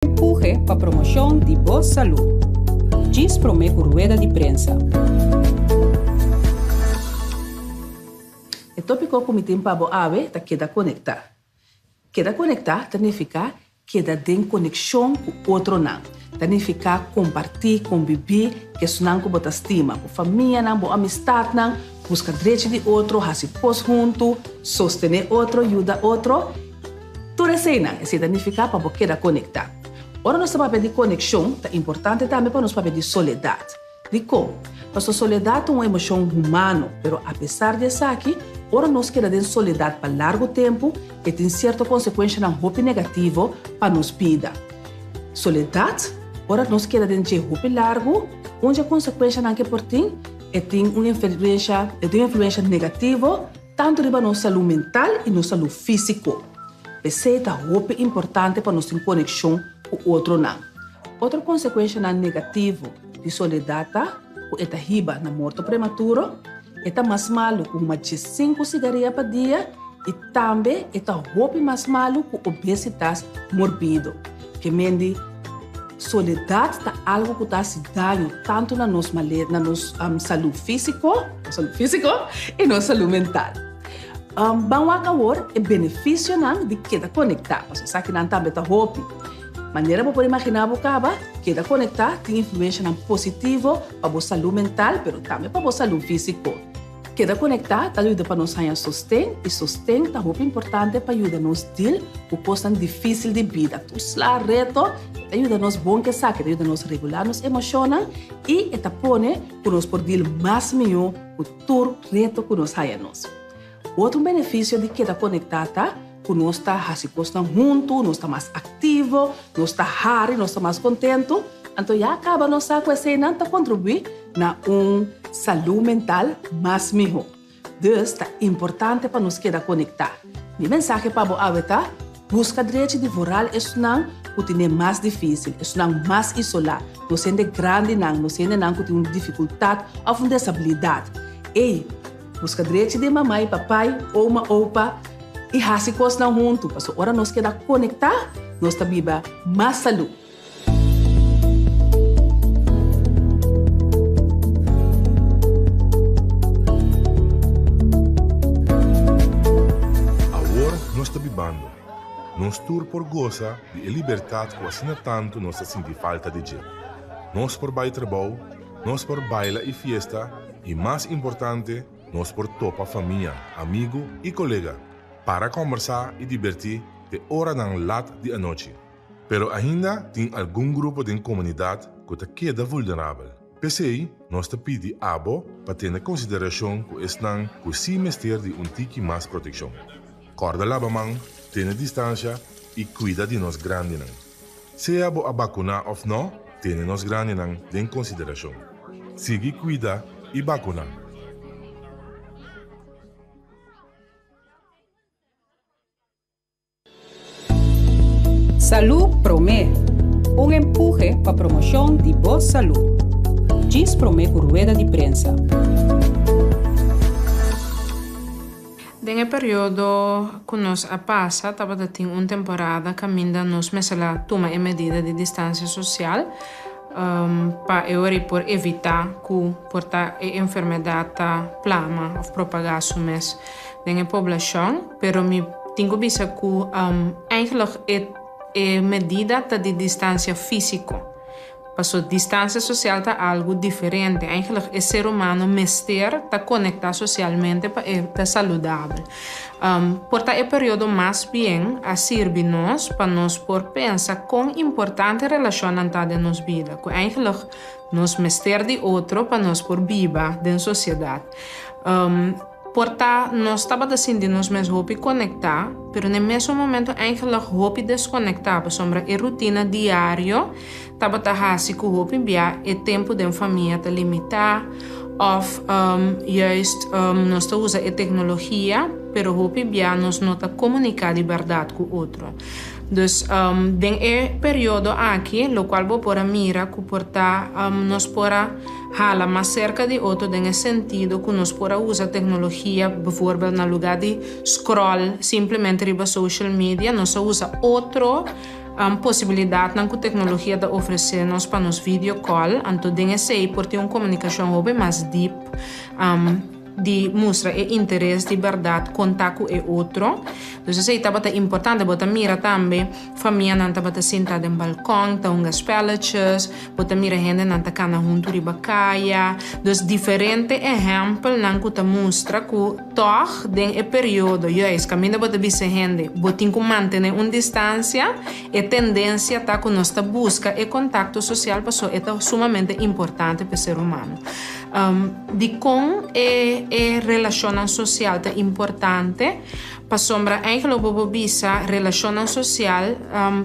Empuhe pa promoshon di bo salú. Djis promé ku rueda di prensa. E tópiko ku mi tin pa bo awe ta keda konektá. Keda konektá ta nifiká keda den konekshon ku otronan. Ta nifiká kompartí, kombibí ku esnan ku bo ta stima, bo famianan, bo amistatnan, buska drechi di otro, hasi kos huntu, sostené otro, yuda otro. Tur eseinan, esei ta nifiká pa bo keda konektá. Ora nos ta papia di konekshon, ta importante tambe pa nos papia di soledat. Dikon? Pasobra soledat ta un emoshon humano, pero apesar di esaki, ora nos keda den soledat pa largu tempu, e tin sierto konsekuenshanan hopi negativo pa nos bida. Soledat, ora nos keda den dje hopi largu, un dje konsekuenshanan ke por tin, e tin un influensha, e tin un influensha negativo Tantu riba nos salú mental i nos salú físiko. P'esei ta hopi importante pa nos tin konekshon ku otronan. Otro konsekuenshanan negativo di soledat ta ku e ta hiba na morto prematuro, e ta mas malu ku huma diesinku sigaria pa dia i tambe e ta hopi mas malu ku obesitas morbido. Ke men di soledat ta algu ku ta hasi daño tantu na nos male na nos salú físiko, nos salú físiko i nos salú mental. Ban wak awor e benefisionan di keda konektá, pasobra esakinan tambe ta hopi. Manera bo por imaginá bo kaba, keda konektá tin influenshanan positivo pa bo salú mental pero tambe pa bo salú físiko. Keda konektá ta yuda pa nos haña sosten i sosten ta hopi importante pa yuda nos deal ku kosnan difísil di bida. Tur sla reto e ta yuda nos bon ku esaki, e ta yuda nos regulá nos emoshonnan i e ta pone ku nos por deal mas mihó ku tur reto ku nos haña nos. Otro benefisio di keda konektá ta ku nos ta hasi kosnan huntu, nos ta mas aktivo, nos ta hari, nos ta mas kontentu. Anto ya kaba nos sa ku eseinan ta kontribuí na un salú mental mas mihó. Dus ta importante pa nos keda konektá. Mi mensahe pa bo awe ta, buska drechi di vooral esnan ku tine mas difísil, esnan mas isolá, nos hende grandinan, nos hendenan ku tin un difikultat òf un desabilidat. Ey, buska drechi di mamá i papai, oma, opa i hasi kosnan huntu, pasobra ora nos keda konektá, nos ta biba mas salú. Awor nos ta bibando. Nos tur por gosa di e libertat ku asina tantu nos ta sinti falta di dje. Nos por bai trabou, nos por baila i fiesta i mas importante, nos por topa famia, amigu i kolega para kòmbersá i dibertí te oranan lat di anochi. Pero ainda tin algun grupo den komunidat ku ta keda vulnerabel. P'esei nos ta pidi abo pa tene konsiderashon ku esnan ku sí mester di un tiki mas protekshon. Kòrda laba man, tene distansha i kuida di nos grandinan. Sea bo a bakuná òf nò, tene nos grandinan den konsiderashon. Sigui kuida i bakuná! Salú Promé, un empuhe pa promoshon di bo salú. Djis promé ku rueda di prensa. Den e periodo ku nos a pasa tabata tin un temporada kaminda nos mester a tuma e medida di distansia sosial pa e ora ei por evitá ku por ta e enfermedat ta plama òf propagá su mes den e poblashon. Pero mi tin ku bisa ku eigenlijk e e medida ta di distansia físiko. Paso distansia sosial ta algu diferente. Eigenlijk e ser humano mester ta konektá sosialmente pa e ta saludabel. Por ta e periodo mas bien a sirbi nos pa nos por pensa kon importante relashonnan ta den nos bida. Ku eigenlijk nos mester di otro pa nos por biba den sosiedat. Por ta nos tabata sinti nos mes hopi konektá, pero n'e mesun momento eigenlijk hopi deskonektá pasobra e rutina diario tabata hasi ku hopi bia e tempu den famia ta limitá òf juist nos ta usa e teknologia pero hopi bia nos no ta komuniká di bèrdat ku otro. Dus den e periodo aki lokual bo por a mira ku por ta nos por a Hala mas serka di otro den e sentido ku nos por a usa teknologia, bijvoorbeeld na lugá di scroll simplemente riba social media, nos a usa otro Posibilidatnan ku teknologia ta ofresé nos pa nos video call, anto den esei por tin un komunikashon hopi mas dip di mustra e interes di bèrdat konta ku e otro. Dus esei tabata importante. Bo ta mira tambe famianan tabata sinta den balkon ta hunga spelletjes, bo ta mira hendenan ta kana huntu riba kaya. Dus diferente ehèmpelnan ku ta mustra ku Tòg, den e periodo juist kaminda bo ta bisa hende bo tin ku mantené un distansia, e tendensia ta ku nos ta buska e kontakto sosial paso e ta sumamente importante pa e ser humano. Dikon e e relashonnan sosial ta importante? Pasobra eigenlijk bo por bisa relashonnan sosial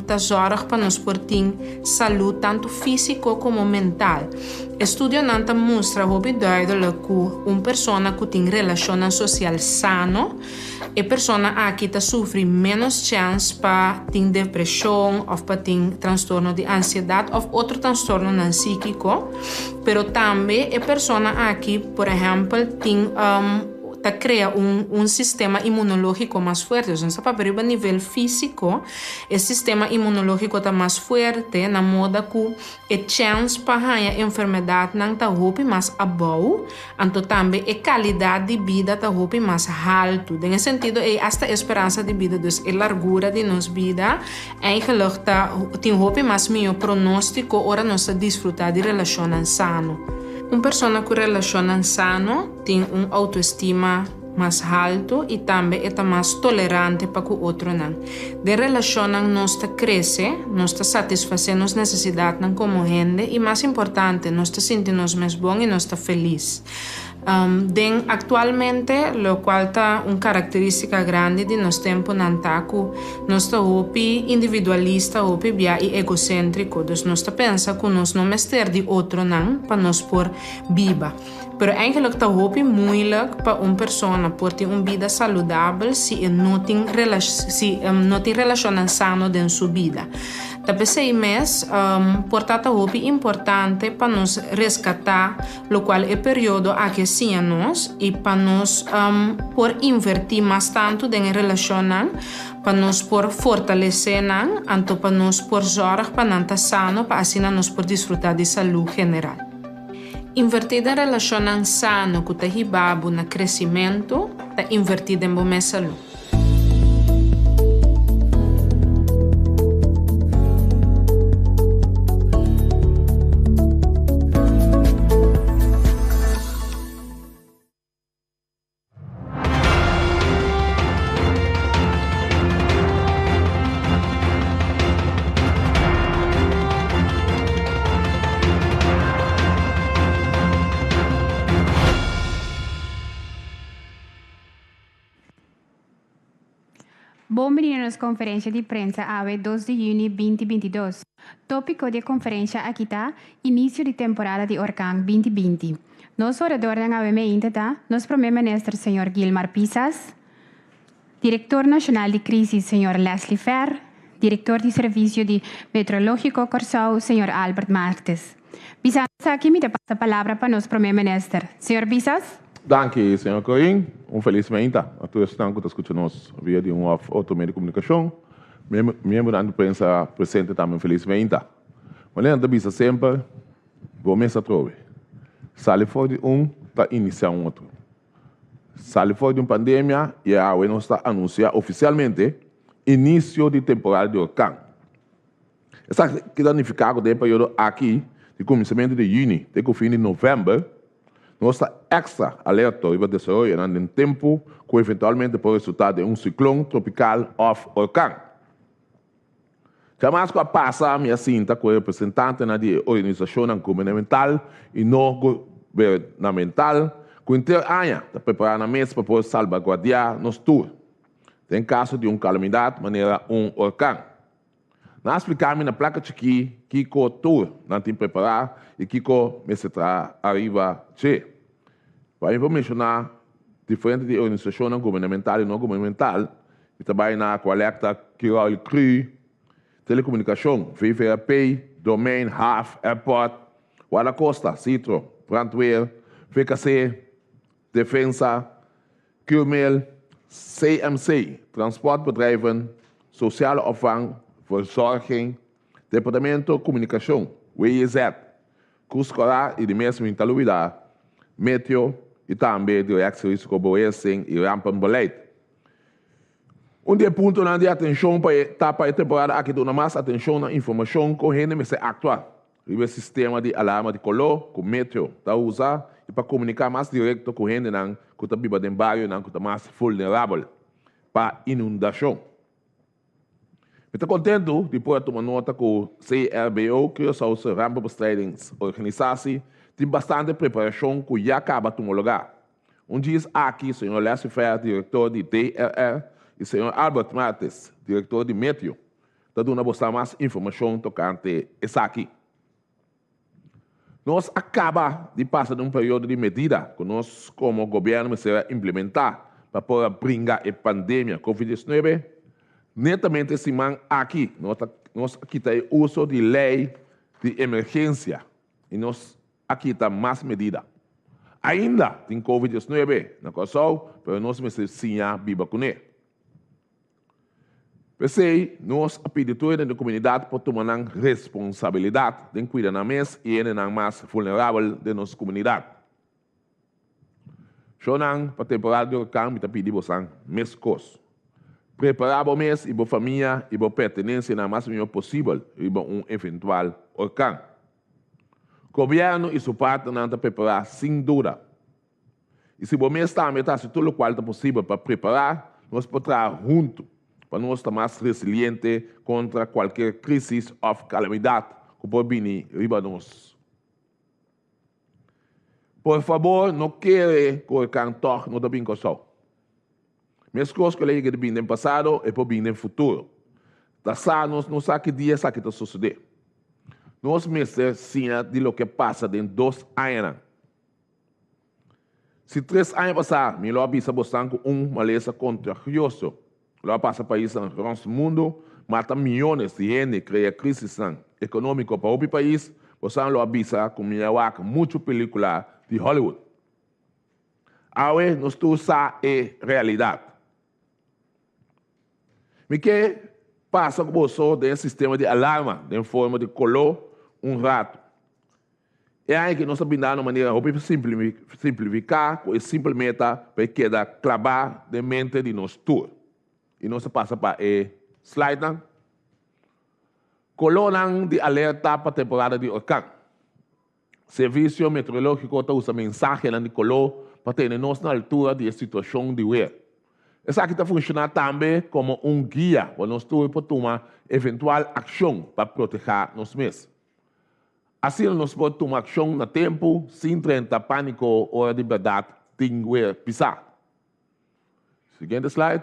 ta zòrg pa nos por tin salú tantu físiko komo mental. Estudionan ta mustra hopi duidelijk ku un persona ku tin relashonnan sosial sano, e persona aki ta sufri ménos chèns pa tin depreshon òf pa tin trastorno di ansiedat òf otro trastornonan síkiko. Pero tambe e persona aki, por ehèmpel, tin. Ta krea un un sistema inmunológiko mas fuerte. Dus nos ta papia riba nivel físiko, e sistema inmunológiko ta mas fuerte na moda ku e chèns pa haña enfermedatnan ta hopi mas abou, anto tambe e kalidat di bida ta hopi mas haltu. Den e sentido ei asta e speransa di bida, dus e largura di nos bida, eigenlijk ta tin hopi mas mihó pronóstiko ora nos ta disfrutá di relashonnan sano. Un persona ku relashonnan sano tin un outoestima mas haltu i tambe e ta mas tolerante pa ku otronan. Den relashonnan nos ta krese, nos ta satisfasé nos nesesidatnan komo hende i mas importante, nos ta sinti nos mes bon i nos ta felis. Den aktualmente, lokual ta un karakterístika grandi di nos tempunan ta ku nos ta hopi individualista, hopi bia i egoséntriko. Dus nos ta pensa ku nos no mester di otronan pa nos por biba. Pero eigenlijk ta hopi moeilijk pa un persona por tin un bida saludabel si e no tin si no tin relacionnan sano den su bida. Ta p'esey mes por ta ta hopi importante pa nos rescata locual e periodo aki a siña nos y pa nos por inverti mas tanto den e relacionnan, pa nos por fortalece nan, anto pa nos por zorg pa nan ta sano pa asina nos por disfruta di salud general. Invertí den relashonnan sano ku ta hiba bo na kresimentu ta invertí den bo mes salú. Bon bini na nos konferensha di prensa awe dos di yüni binti 22. Tópiko di e konferensha aki ta Inisio di temporada di orkan 2020. Nos oradornan awe meinta ta nos Prome Minister señor Gilmar Pisas, Direktor Nashonal di Krisis señor Leslie Fer, Direktor di Servisio di Meteorológiko Kòrsou señor Albert Martes. Bisando esaki mi ta pasa palabra pa nos Prome Minister. Señor Pisas. Danki señor Corin. Un felis meinta na tur esnan ku ta skucha nos via di un òf otro medio di komunikashon. Miembronan di prensa presente tambe un felis meinta. Manera nan ta bisa semper. Bo mes atrobe. Sali for di un ta inisiá un otro. Sali for di un pandemia i awe nos ta anunsiá ofisialmente inisio di temporada di orkan. Esaki ta nifiká ku den e periodo aki di kuminsamentu di yüni te ku fin di novèmber nos ta èkstra alerto riba desaroyonan den tempu ku eventualmente por resultá den un siklon tropikal òf orkan. Djamas ku a pasa mi a sinta ku e representantenan di e organisashonnan gubernamental i no gubernamental ku henter aña ta prepará nan mes pa por salbaguardiá nos tur den kaso di un kalamidat manera un orkan. Nan a spliká mi na plaka chikí kiko tur nan tin prepará i kiko mester traha ariba dje. Pa mi por menshoná diferente di e organisashonnan gubernamental i no gubernamental, Mi ta bai na Aqualecta, Curoil Cru, Telecomunicacion, VVRP, Domein, Haaf, Airport, Guardacosta, Citro, Brandweer, VKC, Defensa, Curmail, CMC, Transportbedrijven, Sociale Opvang, Verzorging, Departamento Komunikashon, WJZ, Cruz Kòrá i di mes mi ta lubidá Meteo i tambe Directie Risicobeheersing i Rampenbeleid. Un di e puntonan di atenshon pa e ta pa e temporada aki duna mas atenshon na informashon kon hende mester aktua riba e sistema di alarma di koló ku Meteo ta usa i pa komuniká mas direkto ku hendenan ku ta biba den barionan ku ta mas vulnerabel pa inundashon. Mi ta kontentu di por a tuma nota ku CRBO, Curaçaose Rampenbestrijdingsorganisatie, tin bastante preparashon ku ya kaba tuma lugá. Un djis aki señor Leslie Fer, direktor di DRR, i señor Albert Martes, direktor di Meteo, ta duna bosa mas informashon tokante esaki. Nos a kaba di pasa den un periodo di medida ku nos komo gobièrnu mester a implementá pa por a bringa e pandemia Covid 19. Netamente e siman aki nos a kita e uso di lei di emergensia i nos a kita mas medida. Ainda tin Covid 19 na Kòrsou pero nos mester siña biba kuné. P'esei, nos a pidi tur hende den komunidat pa tuma nan responsabilidat den kuida nan mes i hendenan mas vulnerabel den nos komunidat. Shownan pa temporada di orkan mi ta pidi bosan meskos. Prepará bo mes i bo famia i bo pertenensianan mas mihó posibel riba un eventual orkan. Gobièrnu i su partnernan ta prepará sin duda. I si bo mes tambe ta hasi tur lokual ta posibel pa prepará, nos por traha huntu pa nos ta mas resiliente kontra kualker krísis òf kalamidat ku por bini riba nos. Por fabor no kere ku orkan tòg no ta bin Kòrsou. Meskos ku el a yega di bin den pasado, e por bin den futuro. Ta sa nos no sa ki dia esaki ta sosodé. Nos mester siña di loke a pasa den dos añanan. Si tres aña pasá mi lo a bisa bosan ku un malesa kontagioso lo a pasa paisnan rònt mundu, mata miónes di hende, krea krísisnan ekonómiko pa hopi pais, bosan lo a bisa ku mi a wak muchu pelíkula di Hollywood. Awe nos tur sa e realidat. Mi ke pasa ku boso den e sistema di alarma den forma di koló un ratu. E aña aki nos ta binda na un manera hopi simplifiká ku e simpel meta pa e keda klabá den mente di nos tur. I nos ta pasa pa e slidenan. Kolónan di alerta pa temporada di orkan. Servisio Meteorológiko ta usa mensahenan di koló pa tene nos na altura di e situashon di wer. Esaki ta funshoná tambe komo un guia pa nos tur por tuma eventual akshon pa protehá nos mes. Asina nos por tuma akshon na tempu sin drenta pániko ora di bèrdat tin wer pisá. Siguiente slide.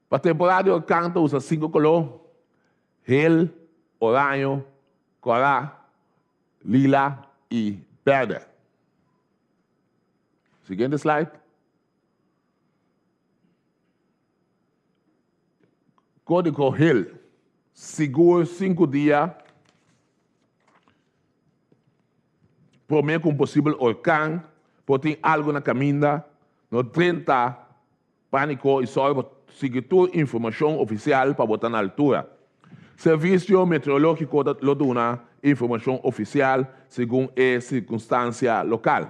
Pa temporada di orkan ta usa sinku koló, hel, oraño, kòrá, lila i bèrdè. Siguiente slide. Kódigo Hill, Sigur sinku dia promé ku un posibel orkan por tin algu na kaminda, no drenta pániko i sòru pa sigui tur informashon ofisial pa bo ta na altura. Servisio Meteorológiko ta lo duna informashon ofisial segun e sirkunstansia lokal.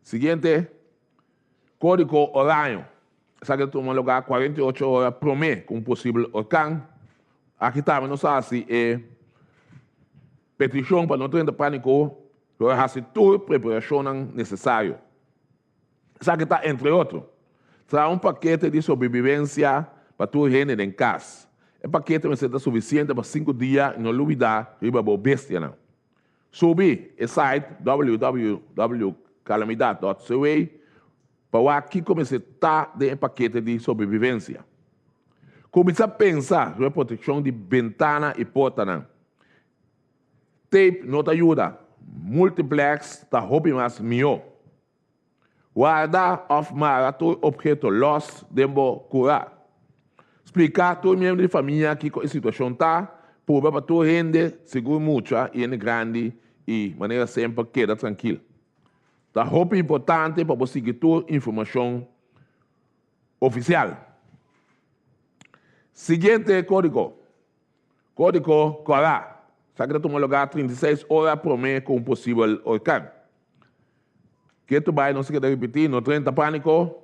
Siguiente. Kódigo oraño, Esaki ta tuma lugá 48 ora promé ku un posibel orkan. Aki tambe nos a hasi e petishon pa no drenta pániko, pero a hasi tur preparashonnan nesesario. Esaki ta entre otro, traha un pakete di sobrebibensia pa tur hende den kas. E pakete mester ta sufisiente pa sinku dia i no lubidá riba bo bestianan. Subi e site www.calamidad.cw pa wak kiko mester ta den e pakete di sobrevivencia. Cuminsa pensa riba proteccion di bentana y portanan. Tape no ta yuda, multiplex ta hopi mas miho. Warda of mara tur obheto los den bo cura. Splica tur miembro di famia kico e situacion ta, purba pa tur hende, sigur mucha y hende grandi y manera semper keda trankil. Ta hopi importante pa bo sigui tur informacion oficial. Siguiente kódigo. Kódigo kòrá. Esaki ta tuma lugá 36 ora promé ku un posibel orkan. Ketu bai nos a keda ripití, no drenta pániko,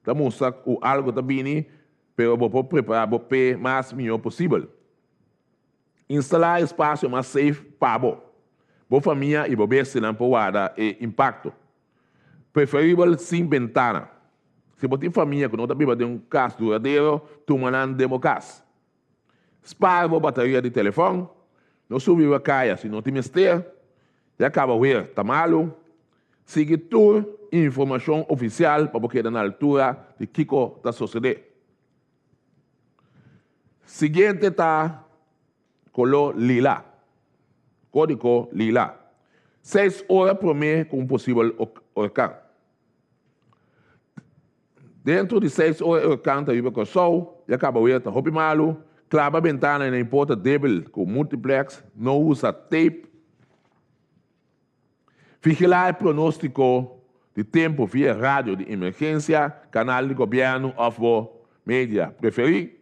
ta mustra ku algu ta bini, pero bo por prepará bo p'e mas mihó posibel. Instalá espasio mas safe pa bo, bo famia i bo bestianan por warda e impakto. Preferibel sin bentana. Si bo tin famia ku no ta biba den un kas duradero, tuma nan den bo kas. Spar bo bateria di telefòn. No subi riba kaya si no tin mester. Ya kaba weer ta malu. Sigui tur informashon ofisial pa bo keda na altura di kiko ta sosodé. Siguiente ta koló lila, kódigo lila, seis ora promé ku un posibel orkan. Dentro di seis ora e orkan ta riba Kòrsou, ya kaba weer ta hopi malu, klaba bentana na e porta débil ku multiplex, no usa tape. Vigilá e pronóstiko di tempu via radio di emergensia, kanal di gobièrnu òf bo media preferí.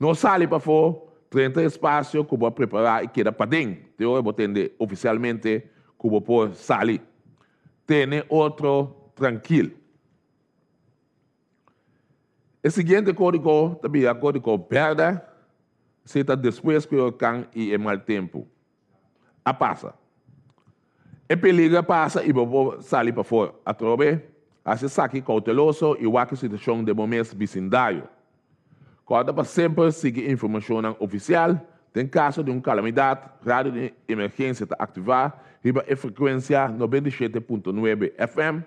No sali pafó, drenta e spasio ku bo a prepará i keda paden te ora bo tende ofisialmente ku bo por sali. Tene otro trankil. E siguiente kódigo ta bira kódigo bèrdè, esei ta despues ku e orkan i e mal tempu a pasa. E peligro a pasa i bo por sali pafor. Atrobe, hasi esaki kouteloso i wak e situashon den bo mes bisindario. Kòrda pa semper sigui informashonnan ofisial. Den kaso di un kalamidat, radio di emergensia ta aktivá riba e frekuensia 97.9 FM.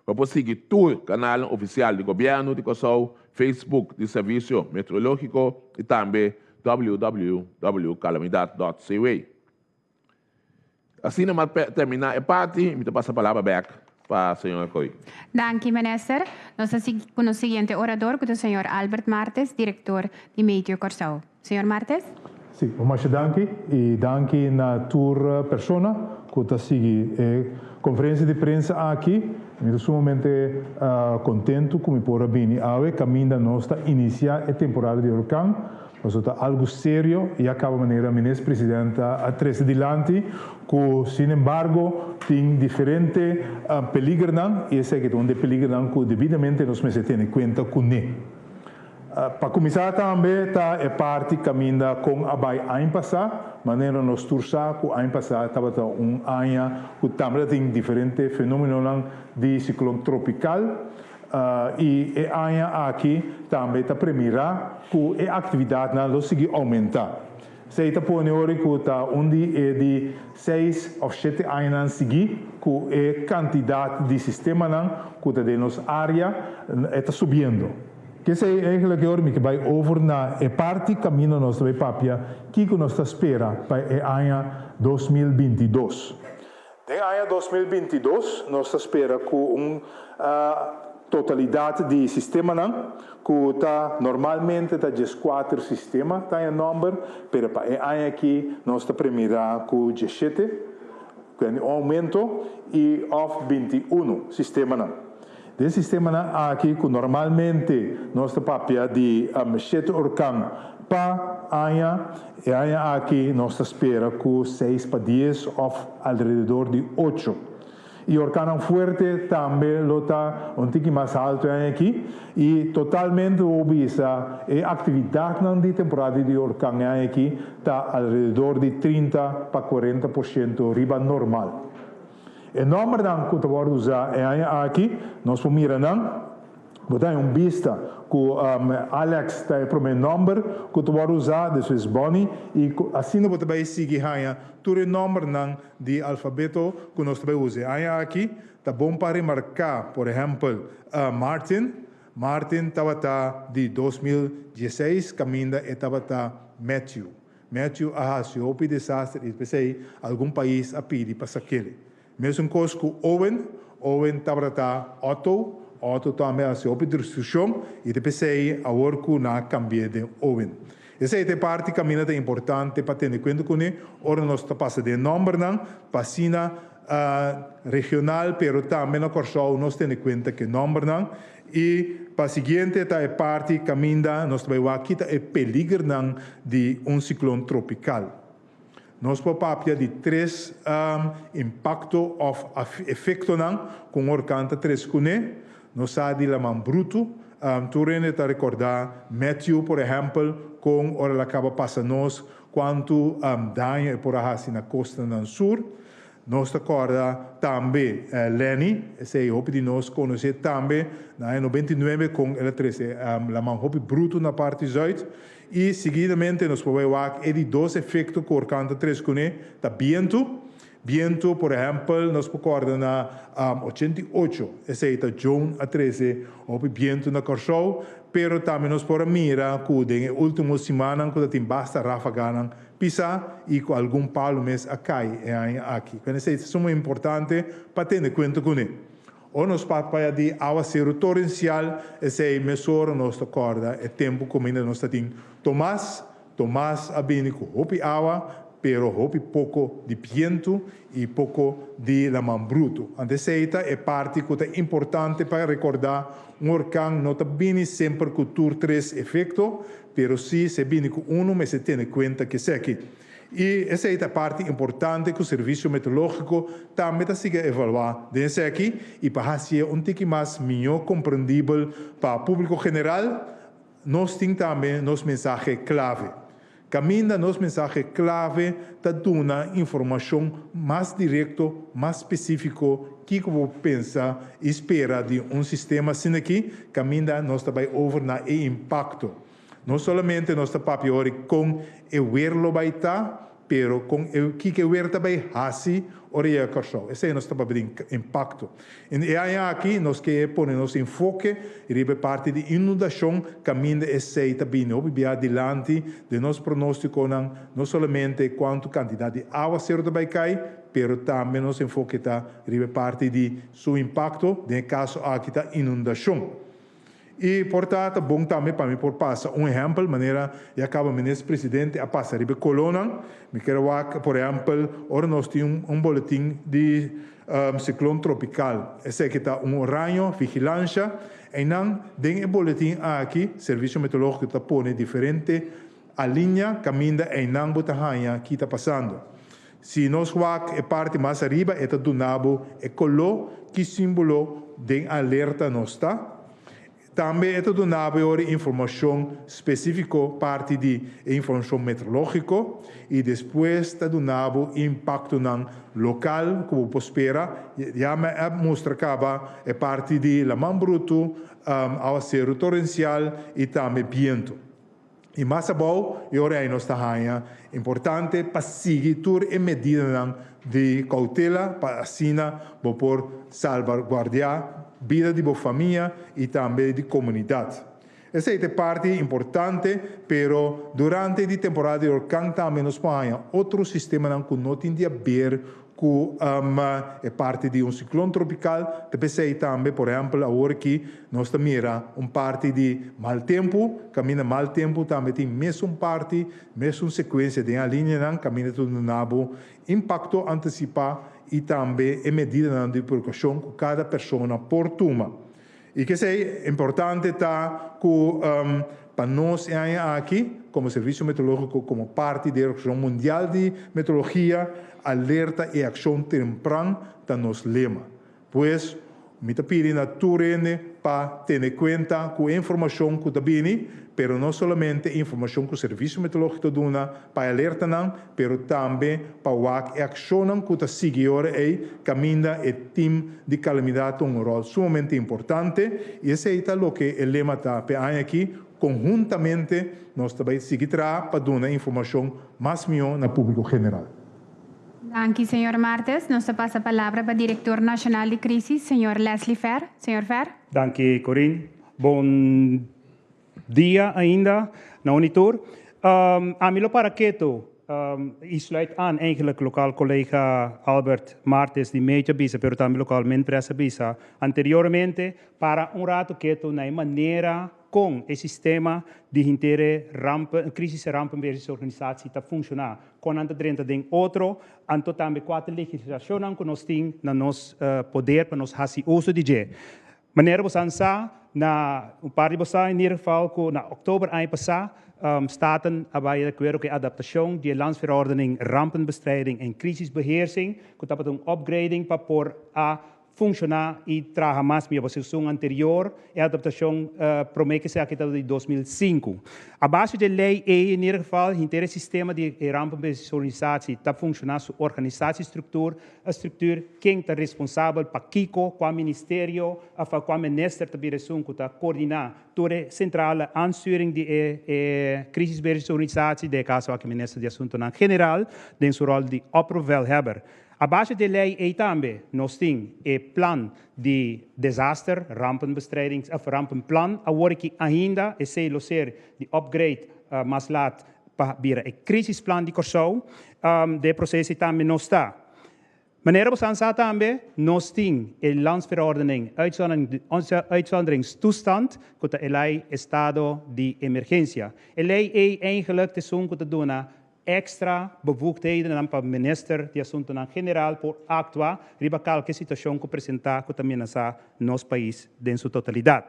Bo por sigui tur kanalnan ofisial di Gobièrnu di Kòrsou, Facebook di Servisio Meteorológiko i tambe www.kalamidat.cw. Asina mi a terminá e parti i mi ta pasa palabra bèk pa señora Kooi. Danki, Minister. Nos ta sigui ku nos siguiente orador ku ta señor Albert Martes, direktor di Meteo Kòrsou. Señor Martes. Sí, un masha danki i danki na tur persona ku ta sigui e konferensia di prensa aki. Mi ta sumamente kontentu ku mi por a bini awe kaminda nos ta inisiá e temporada di orkan. Pasobra ta algu serio i a kaba manera Minister President a trese dilanti ku sin embargo tin diferente peligernan i esaki ta un di e peligernan ku debidamente nos mester tene kuenta kuné. Pa kuminsá tambe ta e parti kaminda kon a bai aña pasá, manera nos tur sa ku aña pasá tabata un aña ku tambe ta tin diferente fenómenonan di siklon tropikal i e aña aki tambe ta premirá ku e aktividatnan lo sigui oumentá. Esei ta pone ora ku ta un di e di seis òf shete añanan sigui ku e kantidat di sistemanan ku ta den nos área e ta subiendo. Kesei eigenlijk e ora mi ke bai over na e parti kaminda nos ta bai papia kiko nos ta spera pa e aña 2022. Den aña 2022 nos ta spera ku un totalidat di sistemanan ku ta normalmente ta 14 sistema ta haña nòmber, pero pa e aña aki nos ta premirá ku 17, ku un oumento, i òf 21 sistemanan. Den sistemanan aki ku normalmente nos ta papia di shete orkan pa aña, e aña aki nos ta spera ku seis pa 10 òf alrededor di ocho. I orkannan fuerte tambe lo ta un tiki mas haltu e aña aki. I totalmente bo bisa e aktividatnan di temporada di orkan e aña aki ta alrededor di 30 pa 40% riba normal. E nòmbernan ku ta wòrdu usá e aña aki, nos por mira nan. Bo ta haña un bista ku Alex ta e promé nòmber ku ta wòrdu usá, despues Bonnie, i asina bo ta bai sigui haña tur e nòmbernan di alfabeto ku nos ta bai usa e aña aki. Ta bon pa remarká, por ehèmpel, Martin. Martin tabata di 2016 kaminda e tabata Matthew. Matthew a hasi hopi desaster i p'esei algun pais a pidi pa sak'el. Mesun kos ku Owen, Owen tabata ta Otto, Otto tambe a hasi hopi destrukshon i ta p'esei awor ku nan a kambi'é den Owen. Esei ta e parti kaminda ta importante pa tene kuenta kuné ora nos ta pasa den nòmbernan pa asina regional pero tambe na Kòrsou nos tene kuenta ku e nòmbernan. I pa siguiente ta e parti kaminda nos ta bai wak ki ta e peligernan di un siklon tropikal. Nos por papia di tres impakto òf efektonan ku un orkan ta trese kuné. Nos sa di laman brutu. Tur hende ta rekordá Matthew, por ehèmpel, kon ora el a kaba pasa nos kuantu daño e por a hasi na kostanan sur. Nos ta kòrda tambe Lenny, esei hopi di nos konosé tambe, na aña 99 kon el a trese laman hopi brutu na parti zùit. I siguidamente nos por bai wak e di dos efekto ku orkan ta trese kuné, ta bientu. Bientu, por ehèmpel, nos por kòrda na 88, esei ta Joan a trese hopi bientu na Kòrsou, pero tambe nos por a mira ku den e último simannan ku ta tin basta ráfaganan Pisa i ku algun palu mes a kai e aña aki. Ken esei ta suma importante pa tene kuenta kuné. Ora nos papia di awaseru torensial, esei mesora nos ta kòrda e tempu kuminda nos ta tin Tomas. Tomas a bini ku hopi awa, pero hopi poko di bientu i poko di laman brutu. Anto esei ta e parti ku ta importante pa rekordá, un orkan no ta bini semper ku tur tres efekto, Pero si se bini ku unu mester tene kuenta ku eseki. I esei ta parti importante ku Servisio Meteorológiko tambe ta sigui evaluá den eseki i pa hasié un tiki mas mihó komprendibel pa públiko general, nos tin tambe nos mensahe klave. Kaminda nos mensahe klave ta duna informashon mas direkto, mas spesífiko kiko bo pensa i spera di un sistema asin'aki kaminda nos ta bai over na e impakto. No solamente nos ta papia ora kon e wer lo bai ta, pero kon e kiko e wer ta bai hasi ora yega Kòrsou. Esei nos ta papia di impakto. En e aña aki nos ke pone nos enfoke riba e parti di inundashon kaminda esei ta bini hopi bia dilanti den nos pronóstikonan, no solamente kuantu kantidat di awaseru ta bai kai, pero tambe nos enfoke ta riba e parti di su impakto, den e kaso aki ta inundashon. I por ta ta bon tambe pa mi por pasa un ehèmpel, manera ya kaba Minister Presidente a pasa riba e kolónan. Mi kier wak, por ehèmpel, ora nos tin un boletin di siklon tropikal, esaki ta un oraño, vigilansha, einan den e boletin aki Servisio Meteorológiko ta pone diferente alinea kaminda einan bo ta haña ki ta pasando. Si nos wak e parti mas ariba e ta duna bo e koló ki símbolo den alerta nos ta. Tambe e ta duna bo e ora informashon spesífiko parti di e informashon meteorológiko i despues ta duna bo impaktonan lokal ku bo por spera. Ya mi a mustra kaba e parti di laman brutu, awaseru torensial i tambe bientu. I mas abou, e ora ei nos ta haña importante pa sigui tur e medidanan di koutela pa asina bo por salbaguardiá bida di bo famia i tambe di komunidat. Esei ta e parti importante, pero durante di temporada di orkan tambe nos por haña otro sistemanan ku no tin di aber ku e parti di un siklon tropikal ta p'esei tambe, por ehèmpel awor aki nos ta mira un parti di mal tempu, kaminda mal tempu tambe tin mesun parti, mesun sekuensia den alineanan kaminda ta duna bo impakto antisipá i tambe e medidanan di prekoushon ku kada persona por tuma. I k'esei importante ta ku pa nos e aña aki, komo Servisio Meteorológiko, komo parti di e Organisashon Mundial di Meteorologia, alerta i akshon tempran ta nos lema. Pues, mi ta pidi na tur hende pa tene kuenta ku e informashon ku ta bini, pero no solamente e informashon ku Servisio Meteorológiko ta duna pa e alertanan, pero tambe pa wak e akshonnan ku ta sigui ora ei kaminda e tim di kalamidat ta un ròl sumamente importante i esei ta loke e lema ta p'e aña aki, konhuntamente nos ta bai sigui traha pa duna informashon mas mihó na públiko general. Danki, señor Martes. Nos ta pasa palabra pa Direktor Nashonal di Krisis, señor Leslie Fer. Señor Fer. Danki, Corinne. Bon Dia ainda na Unitur. Ami lo para ketu i sluit aan eigenlijk lokaal collega Albert Martes di Mecha bisa pero tambe lokaal Minpres a bisa anteriormente para un rato ketu na e manera kon e sistema di henter e rampen crisis rampenbeheersorganisatie ta funciona kon nan ta drenta den otro anto tambe kua ta legislacionnan ku nos tin na nos poder pa nos hasi uso di dje. Manera bosan sa, na un par di bosa in ieder geval ku na oktober aña pasá Staten a bai di akuerdo ku e adaptashon di e Landsverordening Rampenbestrijding en Crisisbeheersing ku tabata un upgrading pa por a funshoná i traha mas mihó. Pasobra esun anterior, e adaptashon promé ku esaki tabata di 2005. A base di e lei ei, in ieder geval, henter e sistema di e rampenbeheersorganisatie ta funshoná su organisatiestructuur, e structuur, ken ta responsabel pa kiko, kua ministerio òf kua minister ta bira esun ku ta koordiná tur e sentrale aansturing di e e crisisbeheersorganisatie, den e kaso aki minister di Asuntonan General den su ròl di opperbevelhebber. A base di e lei ei tambe nos tin e plan di desaster, rampenbestrijdings of rampenplan. Awor aki ainda esei lo ser di upgrade mas laat pa bira e crisisplan di Kòrsou. Den e proces ei tambe nos ta. Manera bo san sa tambe nos tin e Landsverordening Uitzonderingstoestand ku ta e lei estado di emergensia. E lei ei eigenlijk ta esun ku ta duna Extra bevoegdhedennan pa Minister di Asuntonan General por actua riba calke situacion cu presenta cu ta menasa nos pais den su totalidad.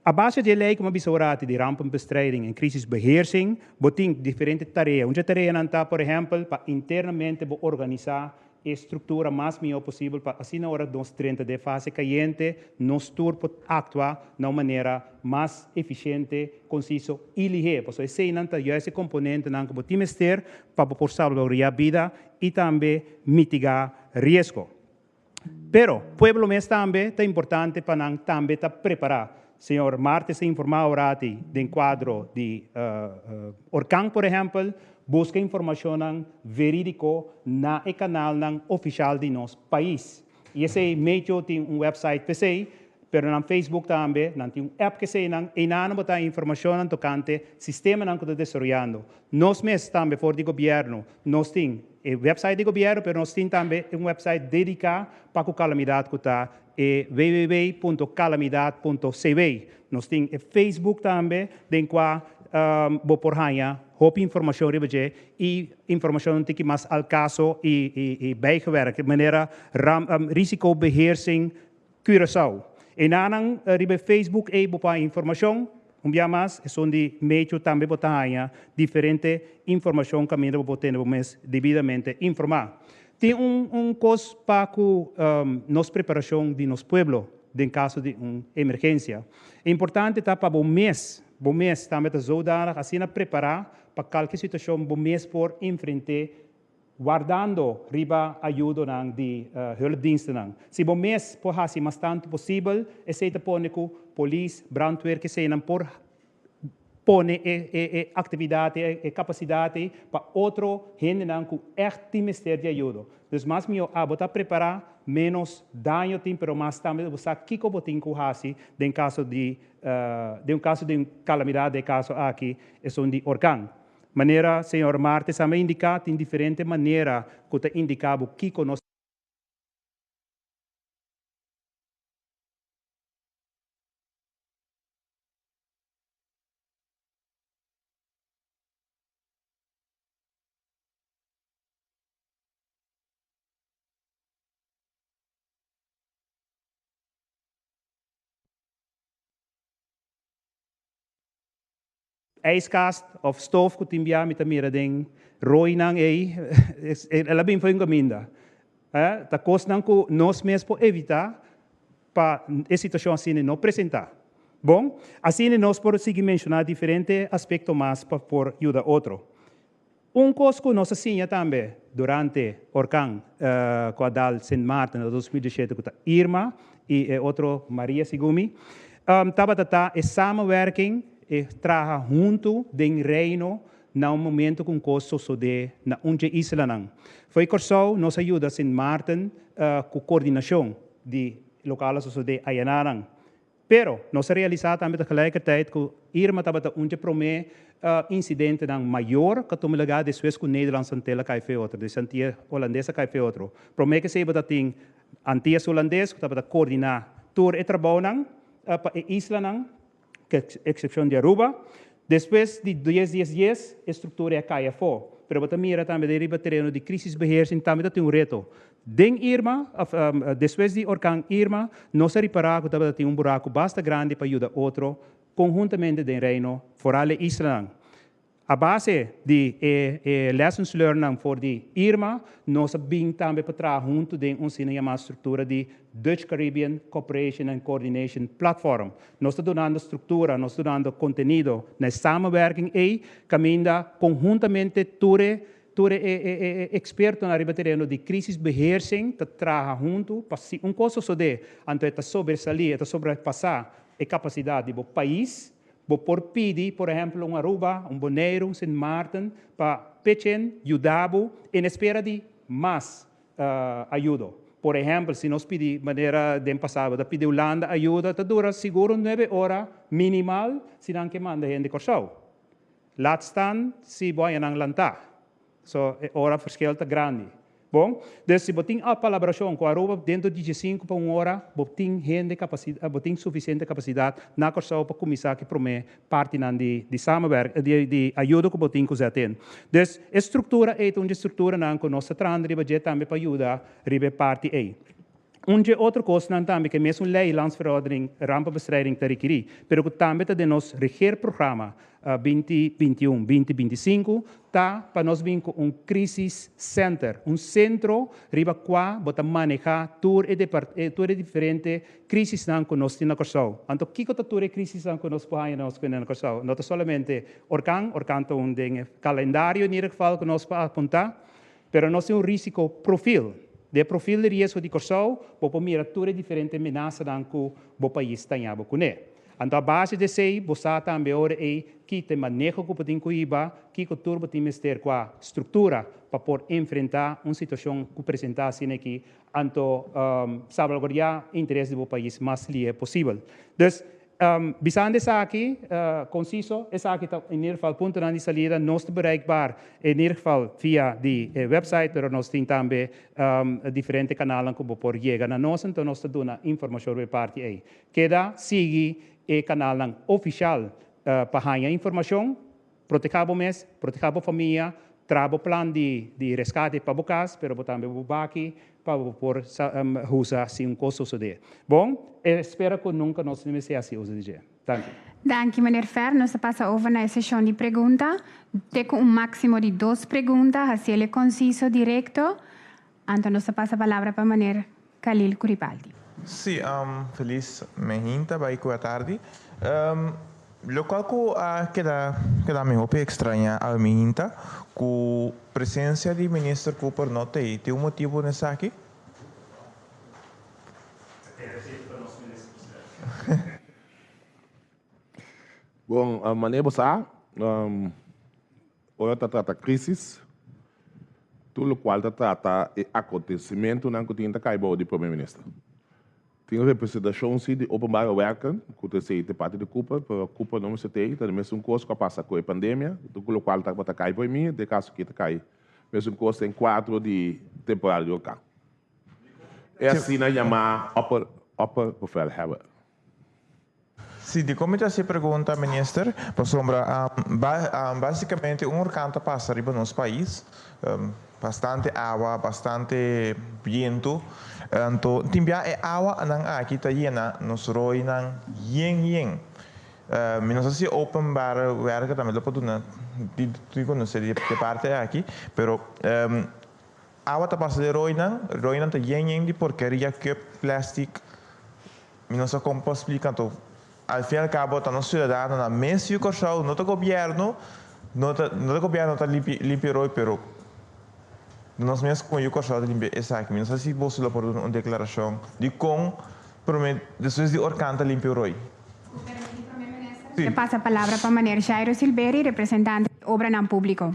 A base di e ley como a bisa orati di rampenbestrijding en crisisbeheersing bo tin diferente tarea. Un dje tareanan ta por ehempel pa internamente bo organisa e struktura mas mihó posibel pa asina ora nos drenta den fase kayente nos tur por aktua na un manera mas efisiente, konsiso i lihé. Pasobra eseinan ta juist e komponentenan ku bo tin mester pa bo por salbaguardiá bida i tambe mitigá riesgo. Pero, pueblo mes tambe ta importante pa nan tambe ta prepará. Señor Martes a informá awrati den kuadro di orkan, por ehèmpel, buska informashonnan verídiko na e kanalnan ofishal di nos pais. I esei Meteo tin un wèpsait p'esei, pero nan Facebook tambe, nan tin un app k'eseinan, einan bo ta informashonnan tokante sistemanan ku ta desaroyando. Nos mes tambe for di gobièrnu nos tin e wèpsait di gobièrnu, pero nos tin tambe un wèpsait dediká pa ku kalamidat ku ta e www.calamidad.cw. Nos tin e Facebook tambe den kua bo por haña hopi informashon riba dje i informashon un tiki mas al kaso i bijgewerkt, manera Risicobeheersing Curaçao. Enanan riba e Facebook ei bo por haña informashon. Un bia mas esun di Meteo tambe bo ta haña diferente informashon kaminda bo por tene bo mes debidamente informá. Tin un un kos pa ku nos preparashon di nos pueblo den kaso di un emergensia. E importante ta pa bo mes, bo mes tambe ta zodanig asina prepará pa kalke situashon bo mes por enfrent'é wardando riba ayudonan di hulpdienstennan. Si bo mes por hasi mas tantu posibel, esei ta pone ku polis, brandweer, keseinan por pone e e aktividat ei, e kapasidat ei pa otro hendenan ku ègt tin mester di ayudo. Dus mas mihó abo ta prepará, ménos daño tin, pero mas tambe bo sa kiko bo tin ku hasi den kaso di den un kaso di un kalamidat, den e kaso aki esun di orkan. Manera señor Martes a indiká, tin diferente manera ku ta indiká bo kiko nos. Ijskast of stof ku tin bia mi ta mira den rooinan ei, el a bin for un kaminda. Ta kosnan ku nos mes por evitá pa e situashon asina no presentá. Bon, asina nos por sigui menshoná diferente aspekto mas pa por yuda otro. Un kos ku nos a siña tambe durante orkan ku a dal Sint Maarten na 2017 ku ta Irma i e otro Maria segun mi, tabata ta e samenwerking, e traha huntu den Reino na un momento ku un kos sosodé na un dje islanan. Fo'i Kòrsou nos a yuda Sint Maarten ku kordinashon di lokal a sosodé ayananan. Pero, nos a realisá tambe tegelijkertijd ku Irma tabata un dje promé insidentenan mayor ku a tuma lugá despues ku Nederlandse Antillen a kai fe otro, dus Antia Holandes a kai fe otro. Promé ku esei bo ta tin Antias Hulandes ku tabata koordiná tur e trabounan pa e islanan, ku eksepshon di Aruba. Despues di dies dies dies e struktura a kai afó. pero bo ta mira tambe den riba tereno di crisisbeheersing tambe ta tin un reto. Den Irma, of despues di orkan Irma, nos a ripara ku tabata tin un buraku basta grandi pa yuda otro konhuntamente den Reino, foral e islanan. A base di e e lessons learned for di Irma, nos a bin tambe pa traha huntu den un asina yamá struktura di Dutch Caribbean Cooperation and Coordination Platform. Nos ta dunando struktura, nos ta dunando kontenido na e samenwerking ei, kaminda konhuntamente tur e tur e e e ekspertonan riba tereno di crisisbeheersing ta traha huntu pa si un kos sosodé, anto e ta sobresalí, e ta sobrepasá e kapasidat di bo pais. Bo por pidi, por ehempel, un Aruba, un Boneiru, un Sint Maarten pa pechen yuda bo en espera di mas ayudo. Por ehempel, si nos pidi manera den pasado bo ta pidi Hulanda ayuda, ta dura sigur un nuebe ora minimal si nan ke manda hende Kòrsou. Laat staan si bo haña nan lantá. So e ora verschil ta grandi. Bon, dus si bo tin a palabrashon ku Aruba dentro di diesinku pa un ora bo tin hende kapasidat, bo tin sufisiente kapasidat na Kòrsou pa kuminsá ku e promé partinan di di samenwerk di di ayudo ku bo tin ku zet in. Dus e struktura ei ta un di e strukturanan ku nos ta trahando riba dje tambe pa yuda riba e parti ei. Un dje otro kosnan tambe ku e mesun lei Landsverordening Rampenbestrijding ta rekirí, pero ku tambe ta den nos regeerprogramma 20 21, 20 25, ta pa nos bin ku un crisis center, un sentro riba kua bo ta manehá tur e tur e diferente krisisnan ku nos tin na Kòrsou. Anto kiko ta tur e krisisnan ku nos por haña nos kuné na Kòrsou? No ta solamente orkan, orkan ta un den e kalendario in ieder geval ku nos por apuntá, Pero nos tin un risiko profil. Den e profil di riesgo di Kòrsou, bo por mira tur e diferente menasanan ku bo pais ta ña bo kuné. Anto a base di esei, bo sa tambe ora ei ki ta e maneho ku bo tin ku hiba, kiko tur bo tin mester kua struktura pa por enfrentá un situashon ku presentá asina aki, anto salbaguardiá interes di bo pais mas lihe posibel. Dus, Bisando esaki, conciso, esaki ta in ieder geval puntonan di salida. Nos ta bereikbaar in ieder geval via di e website, pero nos tin tambe diferente kanalnan ku bo por yega na nos, enton nos ta duna informashon riba e parti ei. Keda sigui e kanalnan ofishal pa haña informashon. Protehá bo mes, protehá bo famia, traha bo plan di di reskate pa bo kas, pero bo tambe bo baki pa bo por usa si un kos sosodé. Bon, e spera ku nunka nos no mester hasi uso di dje. Danki. Danki, meneer Fer. Nos ta pasa over na e seshon di pregunta. Te ku un máksimo di dos pregunta, hasiel e konsiso, direkto. Anto nos ta pasa palabra pa meneer Khalil Curipaldi. Sí, felis mehinta bai ku atardi. Lokual ku a keda keda mi hopi ekstrañá awe mihinta ku presensia di Minister Cooper no t'ei. Tin un motibu n'esaki? Bon, manera bo sa, ora ta trata crisis, tur locual ta trata e acontecimentonan cu tin ta cay bao di Prome Minister. Tin representacion si di Openbare Werken, cu ta esey ta parti di Cooper, pero Cooper no mester t'ey, ta di mesun cos cu a pasa cu e pandemia, tur locual tabata cay por mi, den caso aki ta cay mesun cos den cuadro di temporada di orkan. E asina yama opperbevelhebber. Si, dikon mi ta hasi e pregunta, Minister? Pasobra basicamente un orkan ta pasa riba nos pais, bastante awa, bastante bientu, anto tin bia e awanan aki ta yena nos roinan yen yen. Mi no sa si openbare werken tambe lo por duna di konosé di e parti aki, pero awa ta pasa den roinan, roinan ta yen yen di porkeria, cup, plastic. Mi no sa kon por splika anto al fin al kabo ta nos siudadanonan mes yu Kòrsou no ta gobièrnu no ta no ta gobièrnu ta limpia limpia roi pero nos mes komo yu Kòrsou ta limpia esaki mi no sa si boso lo por duna un deklarashon di kon prome despues di orkan ta limpia roi. Ku permiti Prome Minister, ta pasa palabra pa Meneer Jairo Silbery, representante di Obranan Públiko.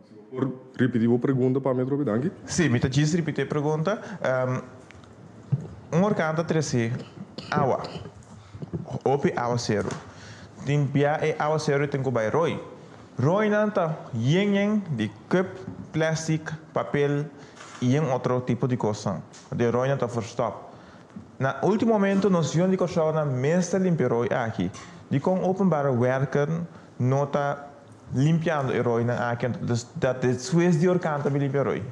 Si bo por ripití bo pregunta pa mi atrobe, danki. Sí, mi ta djis ripití e pregunta. Un orkan ta trese awa, hopi awaseru. Tin bia e awaseru tin ku bai roi. Roinan ta yen yen di cup, plastic, papel i yen otro tipo di kosnan. De roinan ta verstòp. Na ultimo momento nos yunan di Kòrsou nan mes ta limpia roi aki. Dikon Openbare Werken no ta. limpiando e roinan aki anto ta despues di orkan ta bin limpia roi?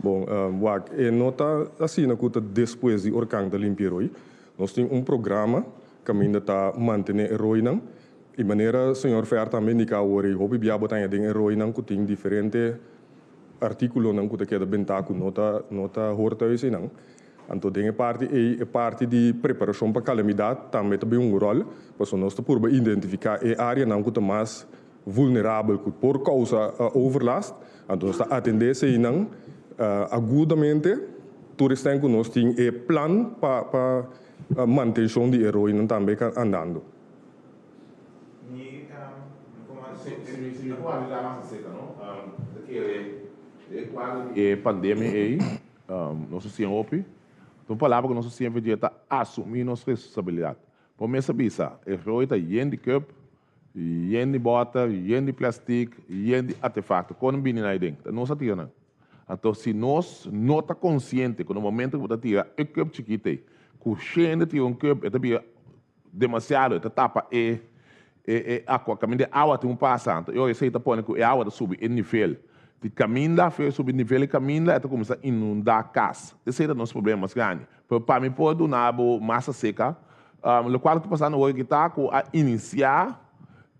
Bon, wak, e no ta asina ku ta despues di orkan ta limpia e roi. Nos tin un programa kaminda ta mantené e roinan i manera señor Fer tambe indiká awor ei hopi bia bo ta haña den e roinan ku tin diferente artíkulonan ku ta keda bentá ku no ta no ta hor thuis einan. Anto den e parti ei e parti di preparashon pa kalamidat tambe ta bin un ròl, pasobra nos ta purba identifiká e áreanan ku ta mas vulnerabel ku por kousa overlast, anto nos ta atendé eseinan agudamente tur esnan ku nos tin e plan pa pa mantenshon di e roinan tambe andando. Si mi por ayuda mas acerca no, ta kere den e kuadro di e pandemia ei nos a siña hopi. Un palabra ku nos a siña for dje ta asumí nos responsabilidat. Bo mes a bisa, e roi ta yen di kùp, yen di bòter, yen di plèstik, yen di artefakto. Kon nan bini na aden? Ta nos a tira nan. Anto si nos no ta konsiente ku na momento ku bo ta tira e kùp chikit ei, ku shende tira un kùp e ta bira demasiado, e ta tapa e e akua, kaminda e awa tin un pasa. Anto e ora esei ta pone ku e awa ta subi e nivel di kaminda, fe subi nivel di kaminda e ta kuminsá inundá kas. Esei ta nos problema mas grandi. Pero pa mi por duna bo mas aserka lokual ku ta pasando awor aki ta ku a inisiá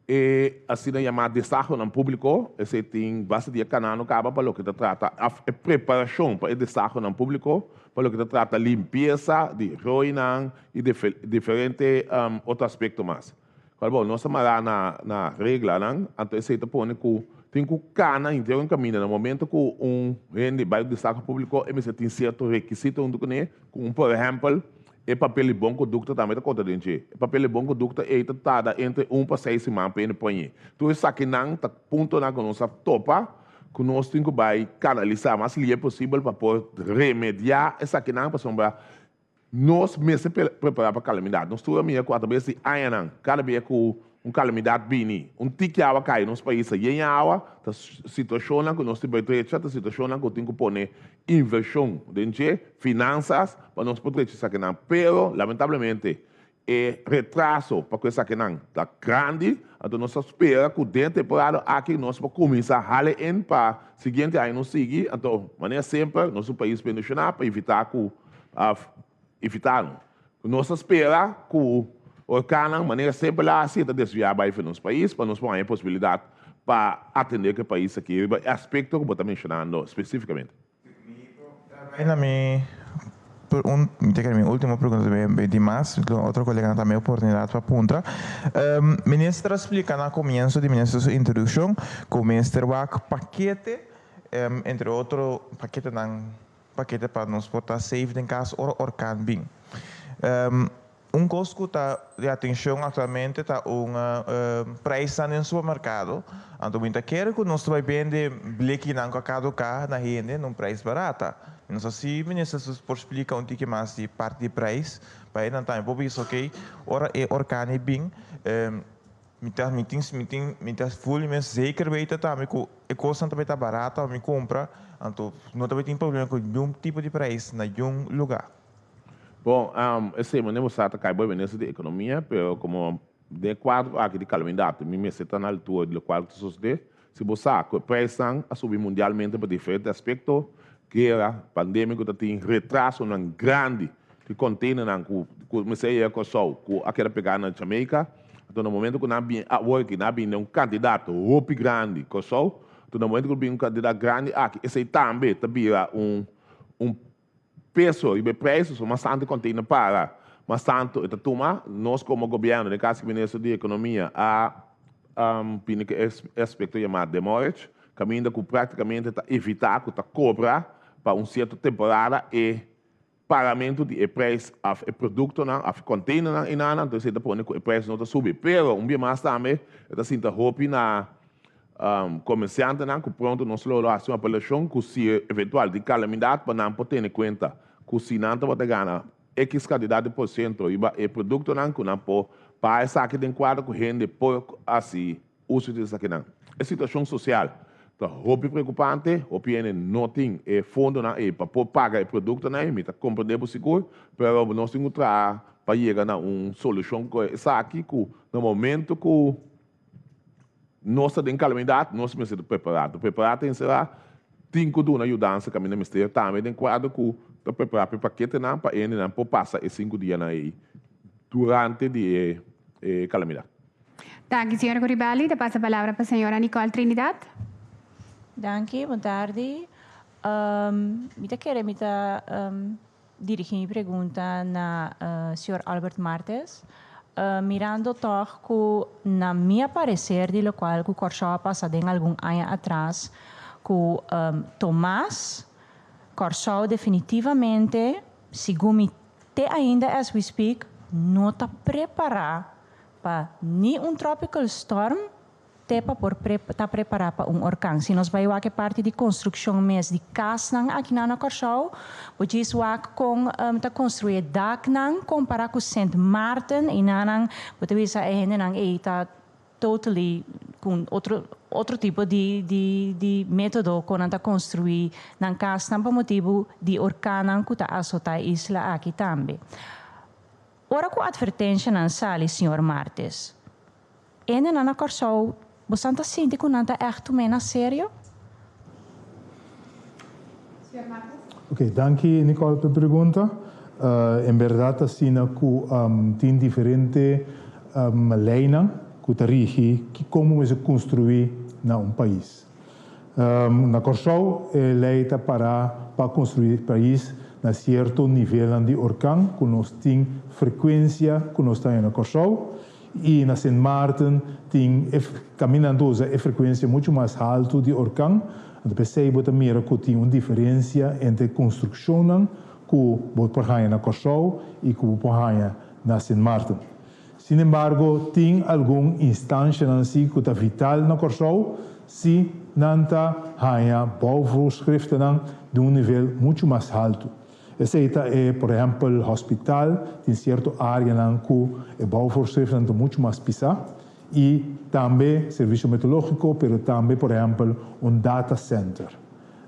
e asina yamá desahonan públiko, esei tin basta dia kanando kaba pa loke ta trata òf e preparashon pa e desahonan públiko pa loke ta trata limpiesa di roinan i diferente otro aspekto mas. Cual bo nos ta mará na na reglanan, anto esei ta pone ku tin ku kana henter un kaminda. Na momento ku un hende bai un destaho públiko e mester tin sierto rekisito huntu kuné, ku un por ehèmpel e papel di bon kondukta tambe ta konta den dje. E papel di bon kondukta ei ta tarda entre un pa seis siman pa hende poñ'é. Tur esakinan ta puntonan ku nos a topa ku nos tin ku bai kanalisá mas lihe posibel pa por remediá esakinan pasobra Nos mester prepará pa kalamidat. Nos tur a mira ku atraves di añanan, kada bia ku un kalamidat bini, un tiki awa kai nos pais ta yen awa, ta situashonnan ku nos tin bai drecha, ta situashonnan ku tin ku pone invershon den dje, finansas, pa nos por drecha esakinan. Pero, lamentablemente, e retraso pa ku esakinan ta grandi, anto nos ta spera ku den e temporada aki nos por kuminsá hala in pa siguiente aña nos sigui, anto manera semper nos un pais bendishoná pa evitá ku Af evitá no. Nos ta spera ku orkannan manera semper la hasi e ta desviá bai for nos pais pa nos por haña e posibilidat pa atendé ku e pais aki riba e aspekto ku bo ta menshonando spesífikamente. Bai na mi un mi ta kere mi ultimo pregunta tambe di mas otro koleganan tambe oportunidat pa puntra. Minister a splika na komienso di minister su introdukshon ku mester wak pakete entre otro paketenan Pakete pa nos por ta safe den kas ora orkan bin. Un kos ku ta di atenshon aktualmente ta un preisnan den supermerkado. Anto mi ta kere ku nos ta bai bende blekinan ku a kaduká na hende na un preis barata. Mi no sa si minister por splika un tiki mas di parti di preis pa e nan tambe por bisa oke ora e orkan ei bin Mi ta mi tin mi tin mi ta voel mi mes zeker weten tambe ku e kosnan ta bai ta barata pa mi kumpra, anto no ta bai tin problema ku niun tipo di prijs na niun lugá. Bon, esei manera bo sa ta kai bo e minister di ekonomia, pero komo den e kuadro aki di kalamidat mi mester ta na altura di lokual ku ta sosodé. Si bo sa ku e prijsnan a subi mundialmente pa diferente aspekto, guera, pandemia ku ta tin, retrasonan grandi di containernan ku ku mester a yega Kòrsou ku a keda pegá na Jamaica. Anto na momento ku nan a bin awor aki nan a bini den un kantidat hopi grandi Kòrsou, anto na momento ku bin un kantidat grandi aki esei tambe ta bira un un peso riba e prijs, pasobra mas tantu e container para, mas tantu e ta tuma. Nos komo gobièrnu, den kaso di Minister di Ekonomia, a bini ku e aspekto yamá demurrage, kaminda ku praktikamente ta evitá ku ta kobra pa un sierto temporada e pagamentu di e prijs òf e produktonan òf e containernan einan, anto esei ta pone ku e prijs no ta subi. Pero un bia mas tambe e ta sinta hopi na Komersiantenan ku pronto nos lo lo hasi un apelashon ku si eventual di kalamidat pa nan por tene kuenta ku si nan tabata gana ekis kantidat di por siento riba e produktonan ku nan por paga esaki den kuadro ku hende por hasi uso di esakinan. E situashon sosial ta hopi preokupante, hopi hende no tin e fondonan ei pa por paga e produktonan ei, mi ta komprende bo sigur, pero nos tin ku traha pa yega na un solushon ku esaki ku na momento ku. Nos ta den kalamidat, nos mester ta prepará. Ta prepará ta enserá tin ku duna yudansa kaminda mester tambe den kuadro ku ta prepará pa e paketenan pa e hendenan por pasa e sinku dianan ei durante di e kalamidat. Danki señor Guribelli. Ta pasa palabra pa señora Nicole Trinidad. Danki, bon tardi. Mi ta kere mi ta dirigí mi pregunta na señor Albert Martes. Mirando tòg ku na mi a pareser di lokual ku Kòrsou a pasa den algun aña atras ku Tomas, Kòrsou definitivamente, segun mi te ainda as we speak, no ta prepará pa ni un tropical storm te pa por ta prepará pa un orkan. Si nos bai wak e parti di konstrukshon mes di kasnan akinan na Kòrsou, bo djis wak kon ta konstruí e daknan kompará ku Sint Maarten, einanan bo ta bisa e hendenan ei ta totally ku un otro otro tipo di di di método kon nan ta konstruí nan kasnan pa motibu di orkannan ku ta asotá e isla aki tambe. Ora ku atvertenshanan sali señor Martes, Hendenan na Kòrsou, bosan ta sinti ku nan ta ègt tum'é na serio? Ok, danki Nicole pa e pregunta. En bèrdat asina ku tin diferente leinan ku ta rigi komo mester konstruí na un pais. Na Kòrsou e lei ta pará pa konstruí pais na sierto nivelnan di orkan ku nos tin frekuensia ku nos ta haña na Kòrsou i na Sint Maarten tin e kaminda nan ta usa e frekuensia muchu mas haltu di orkan. Anto p'esei bo ta mira ku tin un diferensia entre konstrukshonnan ku bo por haña na Kòrsou i ku bo por haña na Sint Maarten. Sin embargo, tin algun instanshanan si ku ta vital na Kòrsou si nan ta haña bouwvoorschriftennan di un nivel muchu mas haltu. Esei ta e, por ehèmpel, hòspital, tin sierto áreanan ku e bouwvoorschriftennan ta muchu mas pisá i tambe servisio meteorológiko, pero tambe, por ehèmpel, un data center.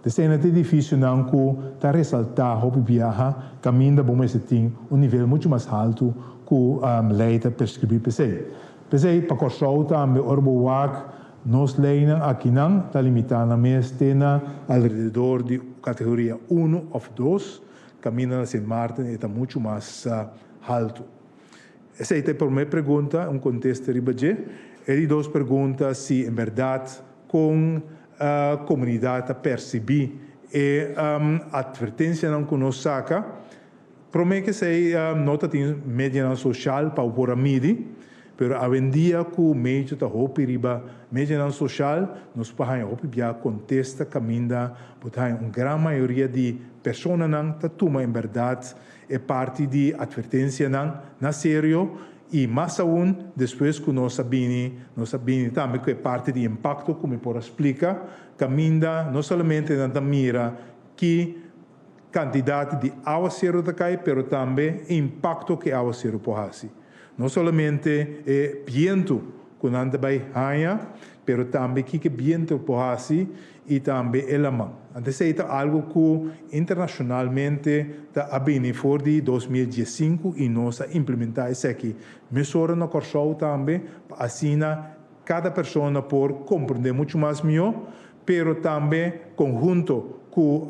Esei ta edifisionan ku ta resaltá hopi biaha kaminda bo mester tin un nivel muchu mas haltu ku lei ta preskribí p'esei. P'esei pa Kòrsou tambe ora bo wak nos leinan akinan ta limitá nan mes te na alrededor di kategoria unu òf dos, kaminda na Sint Maarten e ta muchu mas haltu. Esei ta e promé pregunta, un kontesta riba dje. E di dos pregunta si en bèrdat Kon komunidat ta persibí e atvertensianan ku nos saka? Promé ku esei no ta tin medianan soshal pa bo por a midi, pero awendia ku medio ta hopi riba medianan soshal nos por haña hopi bia kontesta kaminda bo ta haña un gran mayoria di personanan ta tuma en bèrdat e parti di atvertensianan na serio I mas aun, despues ku nos a bini, nos a bini tambe ku e parti di impakto ku mi por a splika, kaminda no solamente nan ta mira ki kantidat di awaseru ta kai, pero tambe e impakto ku e awaseru por hasi. No solamente e bientu ku nan ta bai haña, pero tambe kiko e bientu por hasi i tambe e laman. Anto esei ta algu ku internashonalmente ta a bini for di 2015 i nos a implementá esaki mesora na Kòrsou tambe pa asina kada persona por komprendé muchu mas mihó, pero tambe konhunto ku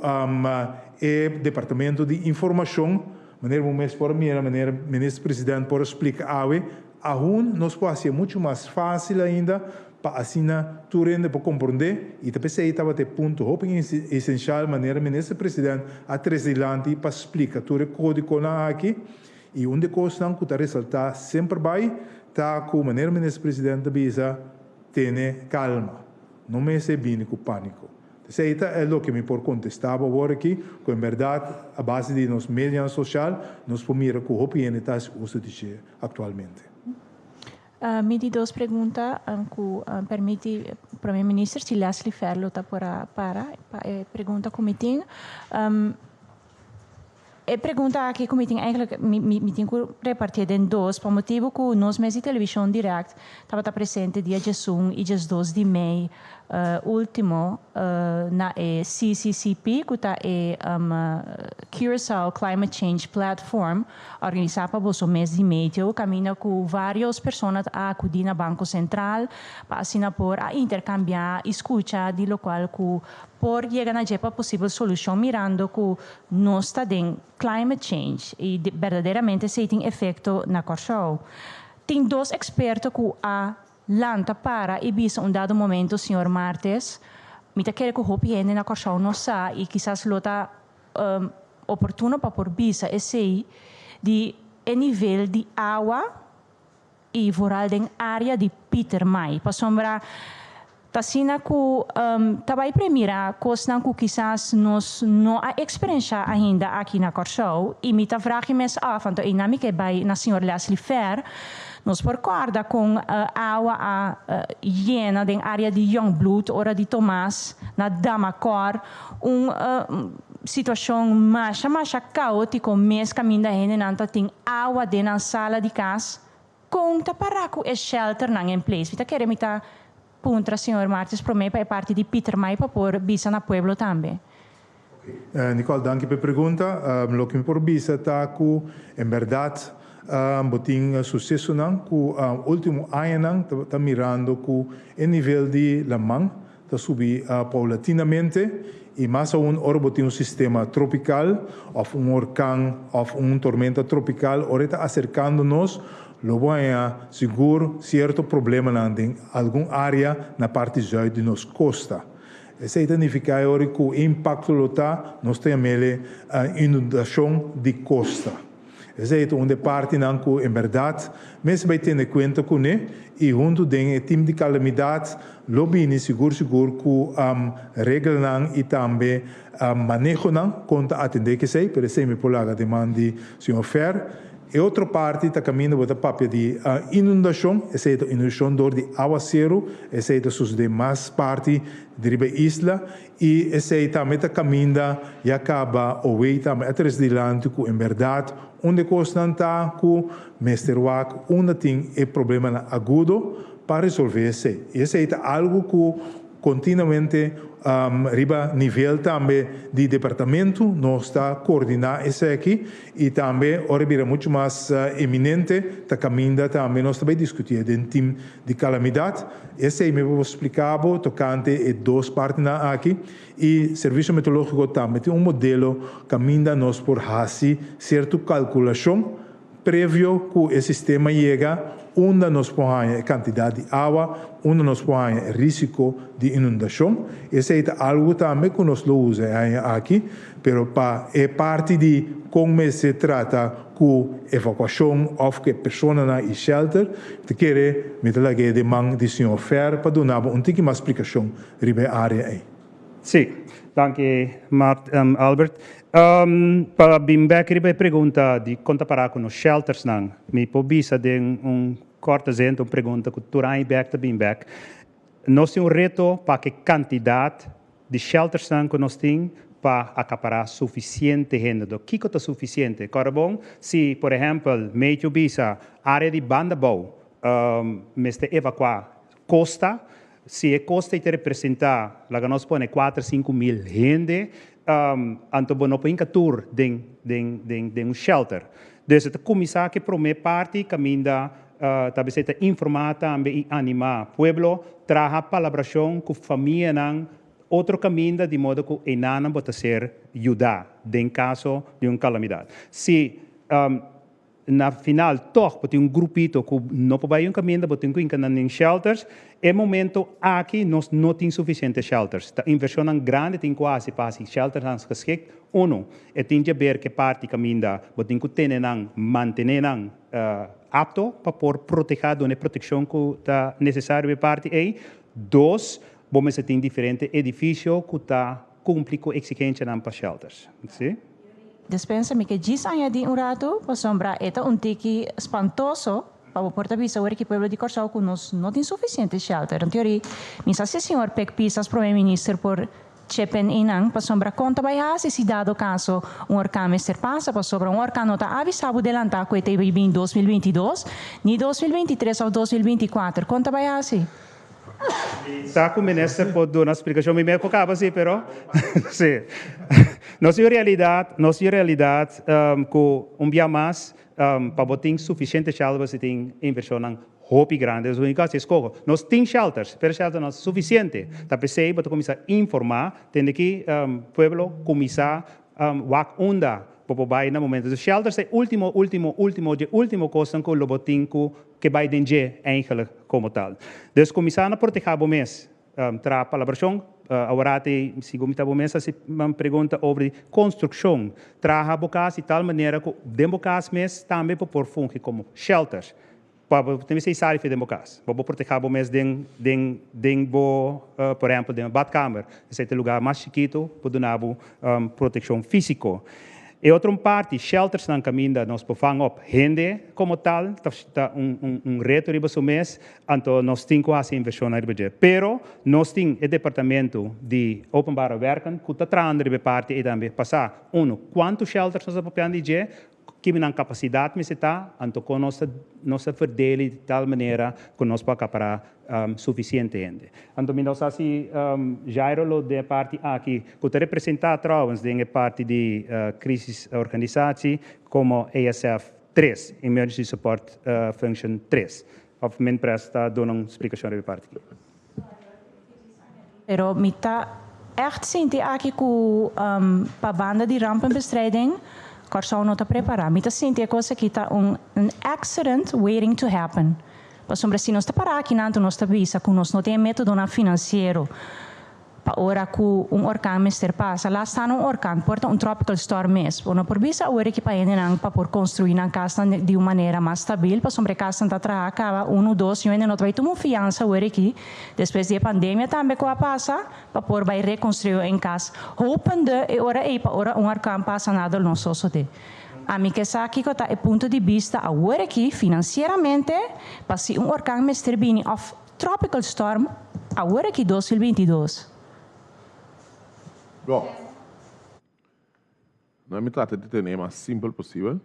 e departamento di informashon, manera bo mes por a mira, manera Minister President por a splika awe, aun nos por hasié muchu mas fásil ainda Pa asina tur hende por komprondé i ta p'esei tabata e punto hopi esenshal manera Minister President a trese dilanti pa splika tur e kódigonan aki i un di e kosnan ku ta resaltá semper bai ta ku manera Minister President ta bisa tene kalma, no mester bini ku pániko. P'esei ta e loke mi por kontestá bo awor aki ku en bèrdat a base di nos medianan soshal nos por mira ku hopi hende ta hasi uso di dje aktualmente. Mi di dos pregunta ku permiti Prome Minister si Leslie Fer lo ta por a para pa e pregunta ku mi tin. E pregunta aki ku mi tin eigenlijk mi mi tin ku repartié den dos pa motibu ku nos mes di Televishon Direct tabata presente dia diesun i diesdos di mei. Ultimo na e CCCP ku ta e Curaçao Climate Change Platform organisá pa boso mes di Meteo kaminda ku vários persona ta a akudí na Banko Sentral pa asina por a interkambiá i skucha di lokual ku por yega na dje pa posibel solushon mirando ku nos ta den climate change i berdaderamente esei tin efekto na Kòrsou. Tin dos eksperto ku a Lanta para i bisa un dado momento, Señor Martes, mi ta kere ku hopi hende na Kòrsou no sa i kisas lo ta oportuno pa por bisa esei di e nivel di awa i vooral den área di Pietermaai. Pasobra ta asina ku ta bai premira kosnan ku kisas nos no a eksperenshá ainda aki na Kòrsou i mi ta vraag e mes af, anto einan mi ke bai na señor Leslie Fer, nos por kòrda kon awa a yena den área di Jongbloed ora di Tomas na Damakòr, un situashon masha masha kaótiko mes kaminda hendenan ta tin awa den nan sala di kas. Kon ta pará ku e shelternan en place? Mi ta kere mi ta puntra señor Martes promé pa e parti di Pietermaai pa por bisa na pueblo tambe. Nicole, danki pa e pregunta. Loke mi por bisa ta ku en bèrdat bo tin susesonan ku último añanan ta mirando ku e nivel di laman ta subi paulatinamente i mas aun ora bo tin un sistema tropical of un orkan of un tormenta tropical ora e ta aserkando nos lo bo haña sigur sierto problemanan den algun área na parti zuid di nos kosta. Esei ta nifiká e ora ku e impakto lo ta nos ta yam'el inundashon di kosta. Esei ta un di e partinan ku en bèrdat mester bai tene kuenta kuné i huntu den e tim di kalamidat lo bini sigur sigur ku reglanan i tambe manehonan kon ta atendé ku esei, pero esei mi por laga den man di señor Fer. E otro parti ta kaminda bo ta papia di inundashon, esei ta inundashon dor di awaseru, esei ta sosodé mas parti di riba e isla I esei tambe ta kaminda ya kaba owei tambe a trese dilanti ku en bèrdat un di e kosnan ta ku mester wak unda tin e problemanan agudo pa resolve esei. I esei ta algu ku kontinuamente riba nivel tambe di departamentu nos ta koordiná esaki I tambe ora e bira muchu mas eminente ta kaminda tambe nos ta bai diskutié den tim di kalamidat. Esei mi por splika bo tokante e dos partinan aki. I Servisio Meteorológiko tambe tin un modelo kaminda nos por hasi sierto kalkulashon previo ku e sistema yega unda nos por haña e kantidat di awa, unda nos por haña e risiko di inundashon. Esei ta algu tambe ku nos lo usa e aña aki. Pero pa e parti di kon mester trata ku evakuashon òf ku e personanan i shelter, mi ta kere mi ta lag'é den man di señor Fer pa duna bo un tiki mas splikashon riba e área ei. Sí, danki Mart, Albert. Pa bin bèk riba e pregunta di kon ta pará ku nos sheltersnan, mi por bisa den un kòrte zin, ta un pregunta ku tur aña bèk ta bin bèk. Nos tin un reto pa ku e kantidat di sheltersnan ku nos tin pa akapará sufisiente hende. Do kiko ta sufisiente? Kòrda bon, si por ehèmpel Meitjo bisa área di Banda Bou mester evakuá kosta, si e kosta ei ta representá, laga nos pone kuater 5000 hende, anto bo no por hinka tur den den den den un shelter. Dus e ta kuminsá ku e promé parti kaminda ta bisa e ta informá tambe i animá pueblo traha palabrashon ku famianan otro kaminda di modo ku enanan bo ta ser yudá den kaso di un kalamidat. Si na final tòg bo tin un grupito ku no por bai un kaminda bo tin ku hinka nan den shelters, e momento aki nos no tin sufisiente shelters. Ta invershonnan grandi tin ku hasi pa hasi sheltersnan geskikt. Unu, e tin djaber ku e parti kaminda bo tin ku tene nan, mantené nan apto pa por protehá, duna e protekshon ku ta nesesario pa e parti ei. Dos, bo mester tin diferente edifisio ku ta kumpli ku eksigensianan pa shelters. Sí. Despensa mi ke djis añadí un ratu, pasobra e ta un tiki spantoso pa bo por ta bisa ora ki pueblo di Kòrsou ku nos no tin sufisiente shelter. En teorí, mi sa si señor Pek Pisas, prome minister, por chepen einan, pasobra kon ta bai hasi si dado kaso un orkan mester pasa, pasobra un orkan no ta avisá bo delantá ku e ta bai bin 2022, ni 2023 òf 2024. Kon ta bai hasi? Sa ku minister por duna splikashon, mi mes por kaba si, pero si. Nos tin realidat, nos tin realidat ku un bia mas pa bo tin sufisiente shelter bo si tin invershonnan hopi grandi. Dus bo tin ku hasi eskoho. Nos tin shelters, pero shelter no sufisiente. Ta p'esei bo ta kuminsá informá, tende ki pueblo kuminsá wak unda bo por bai na momento. Dus shelters ta e ultimo, ultimo, ultimo dje ultimo kosnan ku lo bo tin ku ke bai den dje eigenlijk komo tal. Dus kuminsá na protehá bo mes. Traha palabrashon. Aworati sigun mi ta bo mes hasi pregunta over di konstrukshon. Traha bo kas di tal manera ku den bo kas mes tambe bo por fungi komo shelter. Pa bo tin mester sali for den bo kas. Bo por protehá bo mes den den den bo por ehèmpel den badkamer. Esei ta e lugá mas chikitu por duna bo protekshon físiko. E otro un parti, sheltersnan kaminda nos por vang op hende komo tal ta ta un un reto riba su mes. Anto nos tin ku hasi invershonnan riba dje. Pero nos tin e departamento di Openbare Werken ku ta trahando riba e parti ei tambe pa sa, uno, kuantu shelters nos ta papiando di dje, Kiba nan kapasidat mester ta, anto kon nos ta nos ta verdeli di tal manera ku nos por akapará sufisiente hende. Anto mi no sa si Jairo lo den e parti aki, ku ta representá trouwens den e parti di krisisorganisatie komo ESF tres, Emergency Support Function tres, òf Minpres ta duna un splikashon riba e parti aki. Pero mi ta ègt sinti aki ku pa banda di rampenbestrijding Kòrsou no ta prepará. Mi ta sinti e kos aki ta un accident waiting to happen. Pasobra si nos ta pará aki nan nos ta bisa ku nos no tin e métodonan finansiero pa ora ku un orkan mester pasa. Laat staan un orkan, por ta un tropical storm mes. Bo no por bisa awor aki pa hendenan pa por konstruí nan kasnan di un manera mas stabil pasobra e kasnan ta traha kaba unu, dos, yu hende no ta bai tuma un fiansa awor aki Despues di e pandemia tambe ku a pasa, pa por bai rekonstruí un kas, hopende e ora ei pa ora un orkan pasa nada lo no sosodé. Ami ke sa kiko ta e punto di bista awor aki finansieramente pa si un orkan mester bini òf tropical storm awor aki 2022. Bon. No mi trata di tene e mas simpel posibel.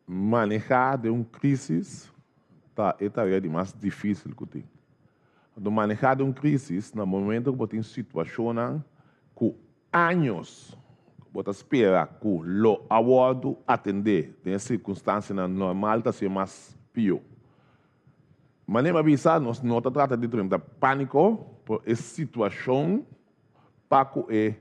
Maneha den un crisis ta e tarea di mas dificil cu tin. Anto maneha den un crisis na momento cu bo tin situacionnan cu años bo ta spera cu lo a wordo atende den e circunstancianan normal ta haci'e mas pio. Manera mi a bisa nos no ta trata di drenta panico pero e situacion pa cu e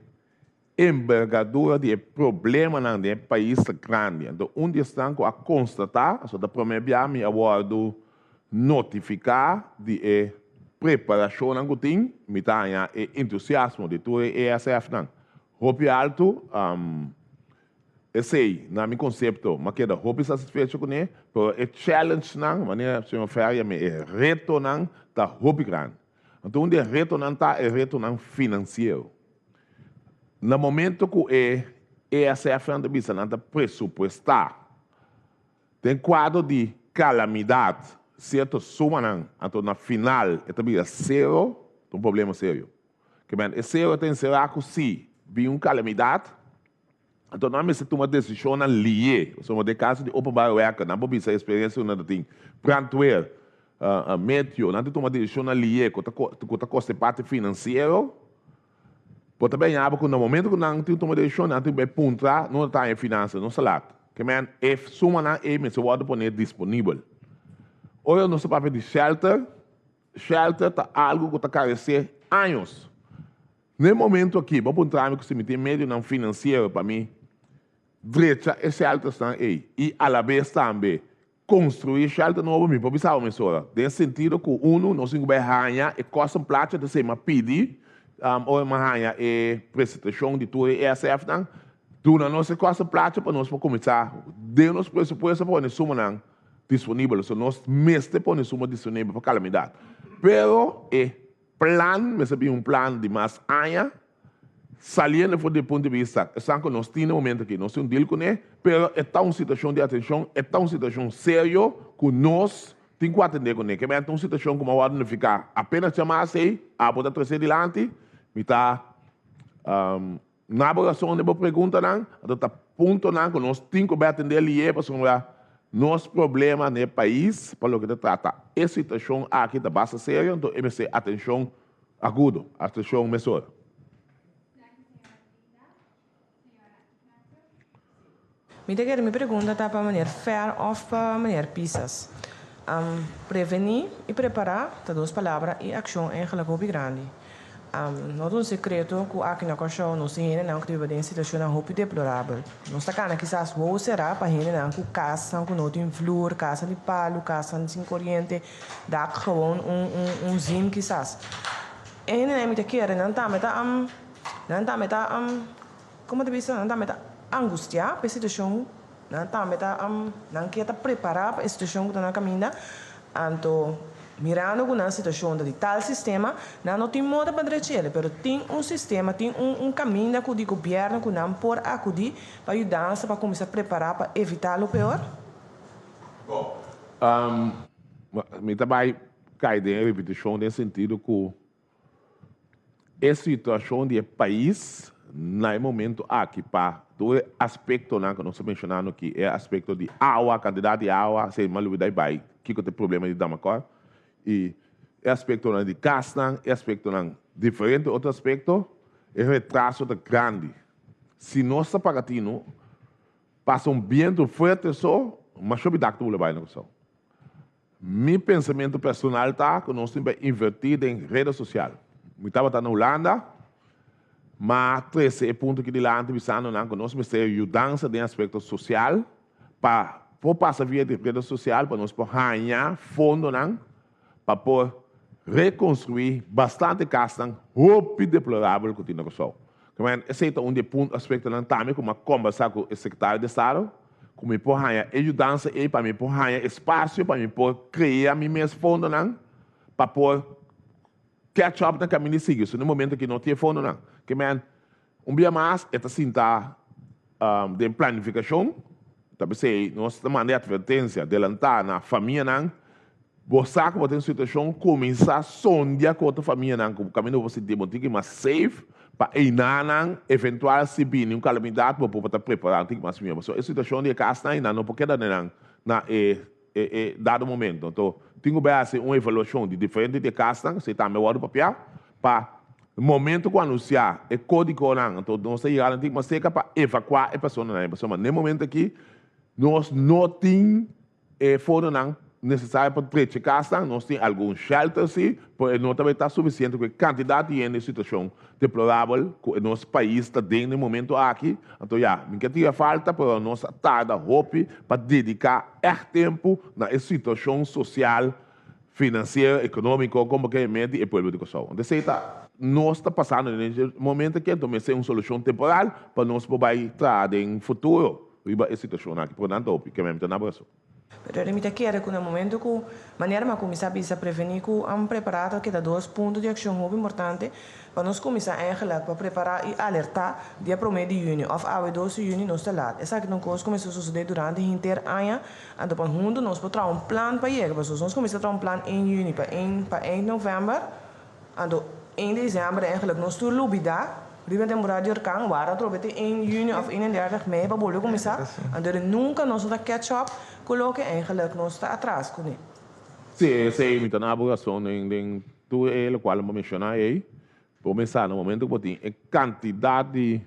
Embergadura di e problemanan den e pais ta grandi. Anto un di esnan ku a konstatá, pasobra ta promé bia mi a wòrdu notifiká di e preparashonnan ku tin, mi ta haña e entusiasmo di tur e ESF-nan hopi altu. Esei, na mi konsepto, mi a keda hopi satisfecho kuné, pero e challengenan, manera señor Ferry a mi, e retonan ta hopi grandi. Anto un di e retonan ta e retonan finansiero. Na momento ku e ESF-nan ta bisa nan ta presupuestá den kuadro di kalamidat sierto sumanan, anto na final e ta bira sero, ta un problema serio. Ke men e sero ta enserá ku si bin un kalamidat, anto nan mester tuma desishonnan lié. Pasobra den kaso di openbare werken, nan por bisa eksperensia ku nan ta tin, brandweer, meteo, nan ta tuma desishonnan lié ku ta ku ta kosta e parti finansiero. Bo ta bèña bo ku na momento ku nan tin tuma desishon, nan tin bai puntra no ta haña finansa, no salat. Ke men e sumanan ei mester wòrdu pone disponibel. Ora nos ta papia di shelter, shelter ta algu ku ta karesé años. Na e momento aki bo a puntra mi ku si mi tin medionan finansiero pa mi drecha e sheltersnan ei i alabes tambe Construi shelter nobo mi por bisa bo mesora den sentido cu uno nos tin cu bay haya e custom placha ta esey mi a pidi ora mi a haya e presentacion di tur e ESF nan duna nos e custom placha pa nos por cuminsa den nos presupuesto pa pone sumanan disponibel so nos mester pone suma disponibel pa calamidad pero e plan mester bin un plan di mas aña. Saliendo for di e punto di bista esnan ku nos tin na e momento aki, nos tin un deal kuné, pero e ta un situashon di atenshon, e ta un situashon serio ku nos tin ku atendé kuné. Ke mester ta un situashon ku mi a wòrdu notifiká apenas djamá asei, abo ta tresé dilanti, mi ta na bo rason den bo preguntanan, anto ta puntonan ku nos tin ku bai atendé lié pasobra. Nos problema na e pais pa loke ta trata e situashon aki ta basta serio, anto e mester atenshon agudo, atenshon mesora. Mi ta kere mi pregunta ta pa meneer Fer of pa meneer Pisas. Prevení i prepará ta dos palabra i akshon eigenlijk hopi grandi. No ta un sekreto ku aki na Kòrsou nos tin hendenan ku ta biba den situashonnan hopi deplorabel. Nos ta kana kisas wou será pa hendenan ku kasnan ku no tin vloer, kasnan di palu, kasnan sin koriente, dak gewoon un un un zim kisas. E hendenan mi ta kere nan tambe ta nan tambe ta komo ta bisa nan tambe ta angustiá pa e situashon, nan tambe ta nan ke ta prepará pa e situashon ku ta na kaminda. Anto, mirando ku nan situashon ta di tal sistema, nan no tin moda pa drech'el, pero tin un sistema, tin un un kaminda ku di gobièrnu ku nan por akudí pa yudansa pa kuminsá prepará pa evitá lo peor? Bon, mi ta bai kai den e ripitishon den sentido ku E situacion di e pais na e momento aki pa tur e aspectonan cu nos a mencionando aki, e aspecto di awa, cantidad di awa, si mi a lubida y bay kico ta e problema di Damacor, y e aspectonan di casnan, e aspectonan diferente otro aspecto, e retraso ta grandi. Si nos ta paga tino, pasa un biento fuerte so, masho bidak ta bula bay na Curaçao. Mi pensamentu personal ta ku nos tin pa invertí den reda sosial. Mi tabata na Hulanda, m'a trese e punto aki dilanti bisando nan ku nos mester yudansa den aspekto sosial pa por pasa via di reda sosial pa nos por haña fondonan pa por rekonstruí bastante kasnan hopi deplorabel ku tin na Kòrsou. Esei ta un di e punto aspektonan tambe ku m'a kombersá ku e sekretario di estado. Ku mi por haña e yudansa ei pa mi por haña espasio pa mi por krea mi mes fondonan pa por catch up na kaminda di sigui. So na e momento aki no tin e fondonan. Ke men un bia mas e ta sinta den planifikashon. Ta p'esei nos ta manda e atvertensia delantá na famianan. Bo sa ku bo ta den situashon, kuminsá sondia ku otro famianan ku kaminda bo por sinti bo tin ki mas safe pa einanan eventual si bini un kalamidat bo por ta prepará un tiki mas mihó. Pasobra e situashon di e kasnan einan no por keda den nan na e e dado momento. Anto tin ku bai hasi un evaluashon di diferente di e kasnan, esei tambe a wòrdu papiá, pa momento ku anunsiá e kódigonan anto nos ta yega un tiki mas serka pa evakuá e personanan. Pasobra na e momento aki nos no tin E fondonan nesesario pa drecha kasnan, nos tin algun shelter si, pero e no ta bay ta sufisiente ku e kantidat di hende e situashon deplorabel ku e nos pais ta den na e momento aki. Anto ya, mi ke tira falta, pero nos a tarda hopi pa dediká ègt tempu na e situashon sosial, finansiero, ekonómiko, komo ke hemé di e pueblo di Kòrsou. Anto esei ta nos ta pasando den e momento aki, anto mester un solushon temporal pa nos por bay traha den futuro. Riba e situacion aki, por nan ta hopi, keme mi ta na braso. Pero mi ta kere ku na momento ku manera mi a kuminsá bisa prevení ku am prepará ta keda dos punto di akshon hopi importante pa nos kuminsá eigenlijk pa prepará i alertá dia promé di yüni òf awe dos di yüni nos ta lat. Esaki ta un kos ku mester sosodé durante henter aña anto pa huntu nos por traha un plan pa yega pasobra si nos kuminsá traha un plan ein yüni pa ein pa eind novèmber Anto ein december eigenlijk nos tur lubida riba temporada di orkan wara atrobe te ein juni of 31 mei pa bolbe kuminsá anto eri nunka nos no ta catch up ku loke eigenlijk nos ta atras kuné. Sí, esei mi ta na bo rason den den tur e lokual bo menshoná ei. Bo mester sa na momento ku bo tin e kantidat di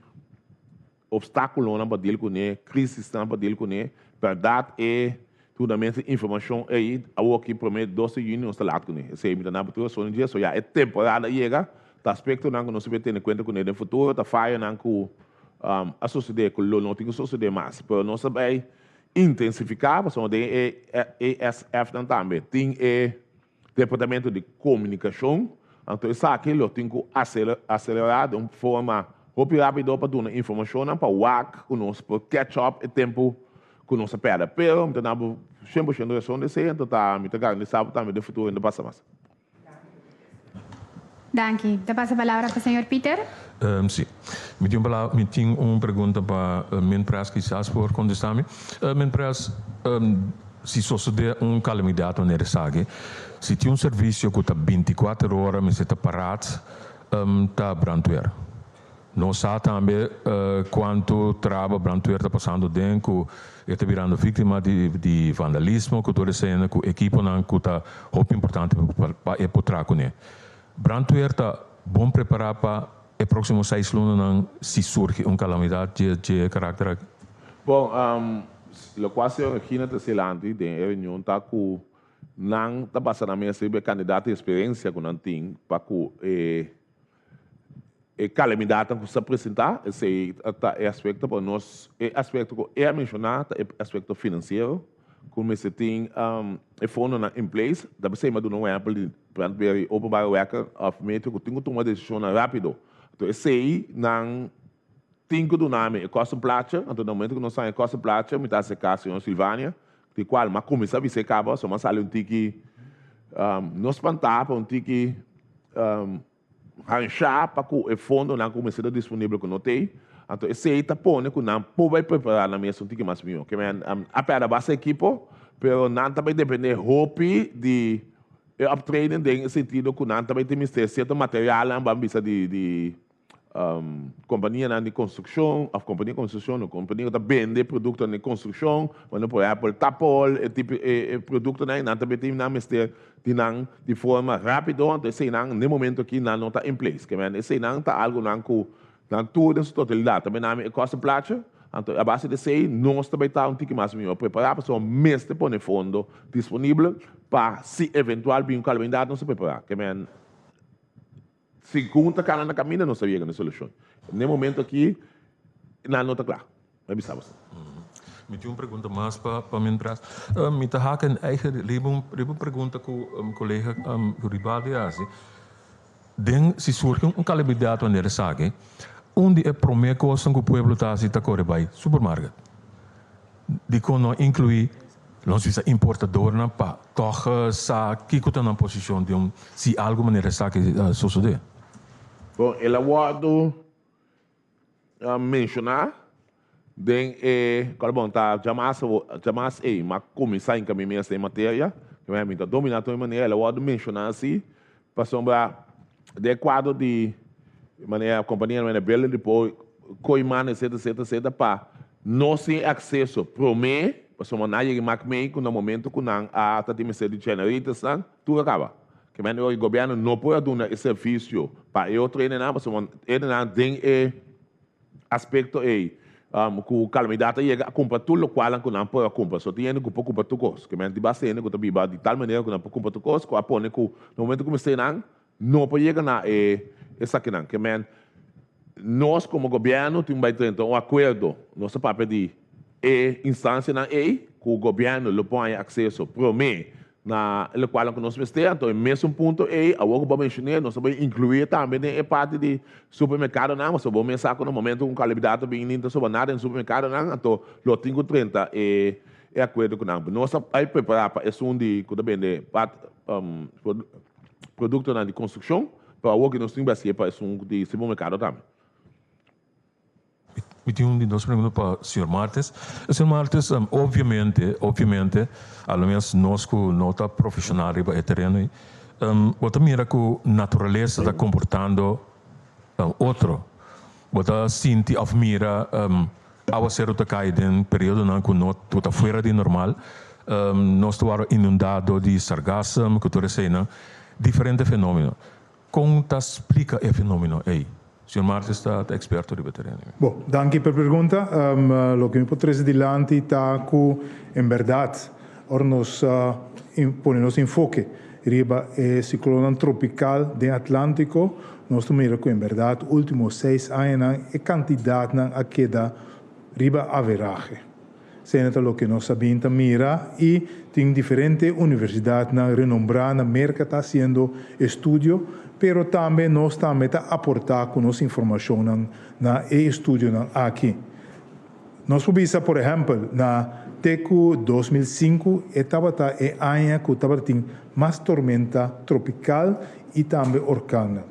Obstáculonan pa deal kuné, crisisnan pa deal kuné, bèrdat e dunamento di informashon ei awoki promé dos di yüni nos ta laat kuné. Esei mi ta na tur rason dje, so ya e temporada a yega, ta aspektonan ku nos debe tene kuenta kuné den futuro, ta fayonan ku a sosodé ku lo no tin ku sosodé mas, pero nos ta bai intensifiká pasobra den e ESF-nan tambe tin e Departamento di Komunikashon, anto esaki lo tin ku aselerá den un forma hopi rápido pa duna informashonnan pa wak ku nos por catch up e tempu ku nos a pèrdè. Pero mi ta duna bo 100% rason di esei, anto ta mi ta garantisa bo tambe den futuro no ta pasa mas. Danki. Ta pasa palabra pa señor Pieter. Sí. Mi tin un palabra, mi tin un pregunta pa Minpres, kisas por contesta mi. Minpres, si sosode un calamidad manera esaki, si tin un servicio cu ta binticuater ora mester ta parat, ta brandweer. Nos sa tambe cuanto traba brandweer ta pasando den cu e ta birando victima di vandalismo cu tur esena cu equiponan cu ta hopi importante pa e por traha cune. Brandweer ta bon prepara pa e proximo seis lunanan si surgi un calamidad dje caracter aki? Bon, locual señor Regina ta selanti den e reunion ta cu nan ta basa nan mes riba e candidato y experiencia cu nan tin pa cu e E kalamidatnan ku sa presentá, esei ta e aspekto pa nos, e aspekto ku e a menshoná ta e aspekto finansiero, ku mester tin e fondonan in place. Ta p'esei mi a duna un ehèmpel di brandweer i openbare werken òf metro ku tin ku tuma desishonnan rápido. Anto esei nan tin ku duna mi e kòstenplaatje, anto na momento ku nos haña e kòstenplaatje mi ta aserká señor Silvania, di kual mi a kuminsá bisa e kaba, so mi a sali un tiki no spantá, pero un tiki. Hanshá pa ku e fondonan ku mester ta disponibel ku no t'ei, anto esei ta pone ku nan por bai prepará nan mes un tiki mas mihó. Ke men a pèrdè basta ekipo, pero nan ta bai dependé hopi di e optreden den e sentido ku nan ta bai tin mester sierto materialnan, ban bisa di di Kompanianan di konstrukshon òf kompania di konstrukshon no kompania ku ta bende produktonan di konstrukshon, bueno por ehèmpel tapol e tipo e produktonan ei nan ta mete nan mester di nan di forma rápido anto eseinan n'e momento aki nan no ta in place. Ke men eseinan ta algonan ku nan tur den su totalidat ta bini ami e kòst di plachi anto a base di esei nos ta bai ta un tiki mas mihó prepará pasobra mester pone fondo disponibel pa si eventual bin un kalamidat nos ta prepará. Ke men. Segun ta cana na caminda nos ta yega na e solucion. Na e momento aki nan no ta cla. Mi a bisa boso. Mi tin un pregunta mas pa pa mientras. Mi ta haka en eigen riba un riba un pregunta ku colega Guribaldi a hasi. Den si surgi un calamidad wanneer esaki, un di e prome cosnan ku pueblo ta hasi ta core bai supermarket. Dikon no inkluí nos bisa importadornan pa tòg sa kiko ta nan posishon den un si algu manera esaki sosodé? Bon, el a wòrdu menshoná den e, kòl bon ta djamas djamas ei, m'a kuminsá hinka mi mes den materia, ke mi ta dominá tur e manera, el a wòrdu menshoná asi pasobra den e kuadro di manera kompania manera Building Depot, Kooiman etcetera etcetera etcetera pa nos tin akseso promé pasobra nan a yega mak mei ku na momento ku nan a ta tin mester di generatorsnan tur a kaba. Ke manera e gobièrnu no por a duna e servisio pa e otro hendenan pasobra e hendenan den e aspekto ei ku kalamidat a yega a kumpra tur lokualnan ku nan por a kumpra. So tin hende ku por kumpra tur kos. Ke manera tin basta hende ku ta biba di tal manera ku nan por kumpra tur kos ku a pone ku na momento ku mester nan no por yega na e esakinan. Ke men nos komo gobièrnu tin bai drenta un akuerdo, nos ta papia di e instansianan ei ku gobièrnu lo por haña akseso promé na e lokualnan ku nos mester. Anto e mesun punto ei awor ku bo a menshoné nos ta bai inkluí tambe den e parti di supermerkadonan pasobra bo mes sa ku na momento ku un kalamidat ta bini ta soba nada den supermerkadonan anto lo tin ku drenta e akuerdo ku nan. Nos ta bai prepará pa esun di ku ta bende Produktonan di konstrukshon, pero awor ki nos tin basié pa esun di supermerkado tambe. Mi tin un di dos pregunta pa señor Martes. Señor Martes, obviamente, obviamente, a lo menos nos ku no ta profeshonal riba e tereno ei, bo ta mira ku naturalesa ta komportando otro. Bo ta sinti òf mira awaseru ta kai den periodonan ku no ku ta fuera di normal. Nos ta wòrdu inundá dor di sargassum ku tur eseinan. Diferente fenómeno. Kon ta splika e fenómeno ei? Señor Martes ta ta eksperto riba e tereno ei. Bo, danki pa e pregunta. Loke mi por trese dilanti ta ku en bèrdat ora nos pone nos enfoke riba e siklonnan tropikal den Atlántiko, nos ta mira ku en bèrdat último seis añanan e kantidatnan a keda riba averahe. Esei ta loke nos a bin ta mira i tin diferente universidatnan renombrá na Merka ta hasiendo estudio, pero tambe nos tambe ta aportá ku nos informashonnan na e estudionan aki. Nos por bisa por ehèmpel na te ku 2005 e tabata e aña ku tabatin mas tormenta tropikal i tambe orkannan.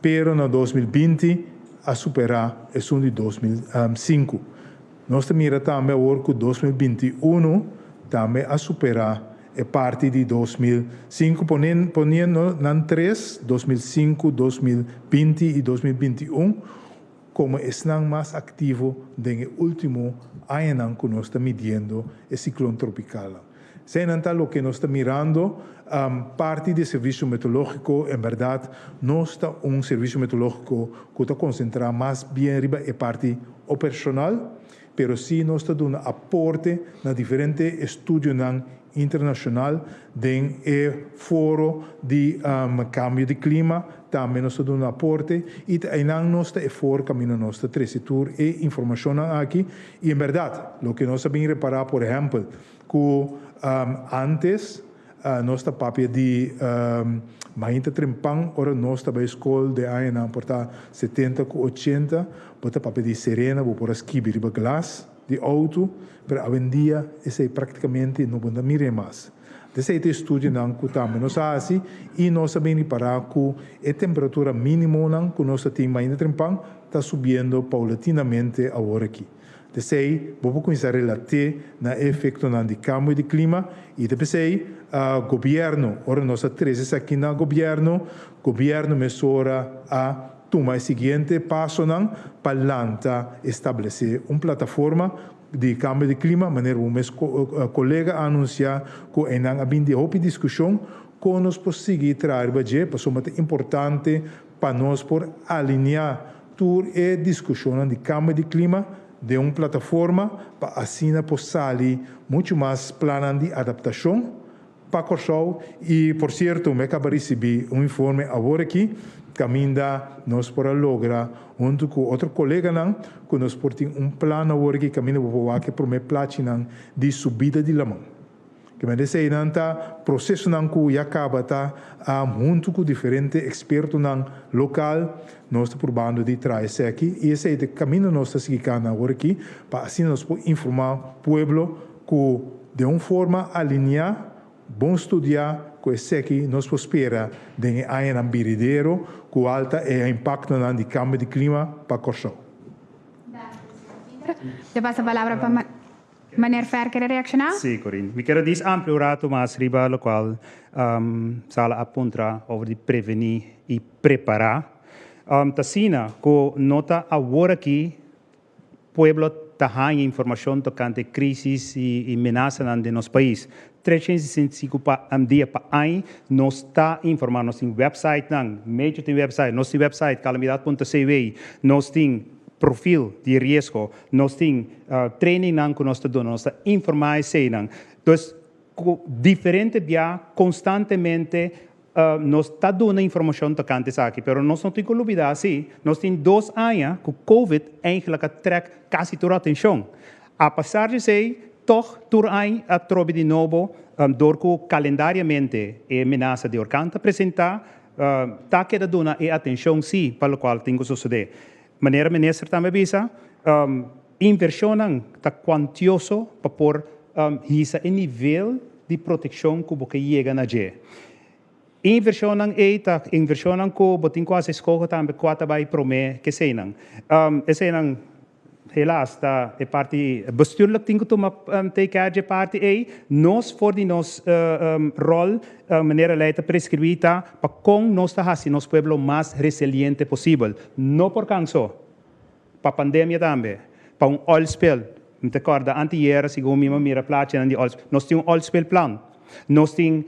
Pero na 2020 a superá esun di 2005. Nos ta mira tambe awor ku 2021 tambe a superá e parti di 2005 poniendo nan tres, 2005, 2020 i 2021. komo esnan mas aktivo den e último añanan ku nos ta midiendo e siklon tropikalnan. Eseinan ta loke nos ta mirando parti di e servisio meteorológiko. En bèrdat nos ta un servisio meteorológiko ku ta konsentrá mas bien riba e parti operashonal, pero sí nos ta duna aporte na diferente estudionan internashonal den e foro di kambio di klima, tambe nos ta duna aporte i ta einan nos ta e foro kaminda nos ta trese tur e informashonnan aki. I en bèrdat loke nos a bin repará por ehèmpel ku ántes nos ta papia di mainta trempan ora nos ta bai skol den añanan por ta setenta ku ochenta bo ta papia di serena bo por a skibi riba glas di outo, pero awendia esei praktikamente no bo ta mir'é mas. Esei ta e estudionan ku tambe nos a hasi i nos a bin ripará ku e temperatura mínimonan ku nos ta tin mainta trempan ta subiendo paulatinamente awor aki. P'esei bo por kuminsá relat'é na e efektonan di kambio di klima i ta p'esei gobièrnu, ora nos a trese esaki na gobièrnu, gobièrnu mesora a tuma e siguiente pasonan pa lanta establesé un plataforma di kambio di klima, manera bo mes kolega a anunsiá ku einan a bin di hopi diskushon kon nos por sigui traha riba dje pasobra ta importante pa nos por alineá tur e diskushonnan di kambio di klima den un plataforma pa asina por sali muchu mas plannan di adaptashon pa Kòrsou. I por sierto mi a kaba risibí un informe awor aki kaminda nos por a logra huntu ku otro koleganan ku nos por tin un plan awor aki kaminda bo por wak e promé plachinan di subida di laman. Kemende eseinan ta prosesonan ku ya kaba ta huntu ku diferente ekspertonan lokal nos ta purbando di traha eseki i esei ta e kaminda nos ta sigui kana awor aki pa asina nos por informá pueblo ku den un forma alineá, bon studiá ku eseki nos por spera den e añanan biridero kual ta e impaktonan di kambio di klima pa Kòrsou. Ta pasa palabra pa Meneer Fer kere reacciona? Sí, Corinne. Mi kere dis amplia un rato mas riba locual Sala a puntra over di preveni y prepara. Ta asina cu no ta awor aki pueblo ta haña informacion tocante crisis y menasanan den nos pais. 365 pa dia pa aña nos ta informa, nos tin websitenan, Meteo tin website, nos tin website calamidad punto cw, nos tin profil di riesgo, nos tin trainingnan ku nos ta duna, nos ta informá eseinan. Dus ku diferente bia konstantemente nos ta duna informashon tokante esaki, pero nos no tin ku lubidá si nos tin dos aña ku covid eigentlik a trèk kasi tur atenshon. Apesar di esei, tòg tur aña a trobe di nobo dor ku kalendariamente e menasa di orkan ta presentá, ta keda duna e atenshon si pa lokual tin ku sosodé. Manera minister tambe a bisa, inversionnan ta cuantioso pa por hisa e nivel di proteccion cu bo ke yega na dje. Inversionnan ey ta inversionnan cu bo tin cu haci escoho tambe cua ta bay prome ke eseynan. Eseynan helaas ta e parti bestuurlijk tin cu tuma take care dje parti ey. Nos for di nos rol manera ley ta prescribi ta pa con nos ta haci nos pueblo mas resiliente posibel. No por canso. Pa pandemia tambe. Pa un oil spill. Mi ta corda antier segun mi a mira plachinan di oil spill. Nos tin un oil spill plan. Nos tin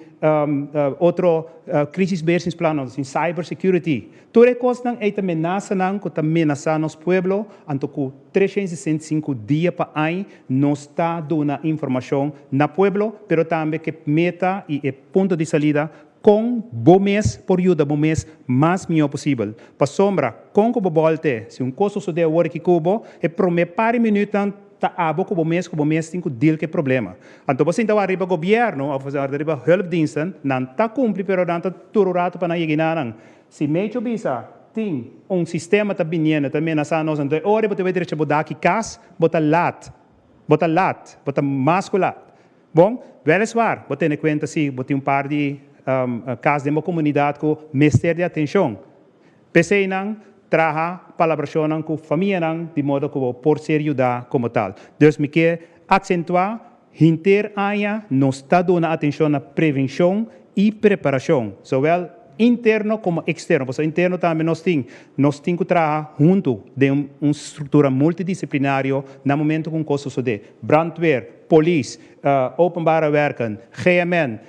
otro crisisbeheersingsplannen, nos tin cyber security. Tur e cosnan ey ta menasanan cu ta menasa nos pueblo, anto cu 365 dia pa añ nos ta duna informacion na pueblo, pero tambe cu e meta y e punto di salida con bo mes por yuda bo mes mas miho posibel. Pasobra con cu bo bolte, si un cos sosode awor aki cu bo, e prome par di minuutnan ta abo cu bo mes cu bo mes tin cu deal cu e problema. Anto bo sinta wak riba gobierno of riba hulpdiensten, nan ta cumpli pero nan ta tur un rato pa nan yega nan. Si Mecho bisa tin un sistema ta biniendo ta menasa nos anto e ora bo ta bay drecha bo daki cas bo ta laat, bo ta laat, bo ta mas cu laat. Bon, weliswaar bo tene cuenta si bo tin un par di cas den bo comunidad cu mester di atencion. P'esei nan traha palabrashonnan ku famianan di modo ku bo por ser yudá komo tal. Dus mi ke aksentuá, hinter aña nos ta duna atenshon na prevenshon i preparashon, zowel. interno komo eksterno. Pasobra interno tambe nos tin, nos tin ku traha huntu den un struktura multidisiplinario na momento ku un kos sosodé. Brandweer, polis, openbare werken, GMN,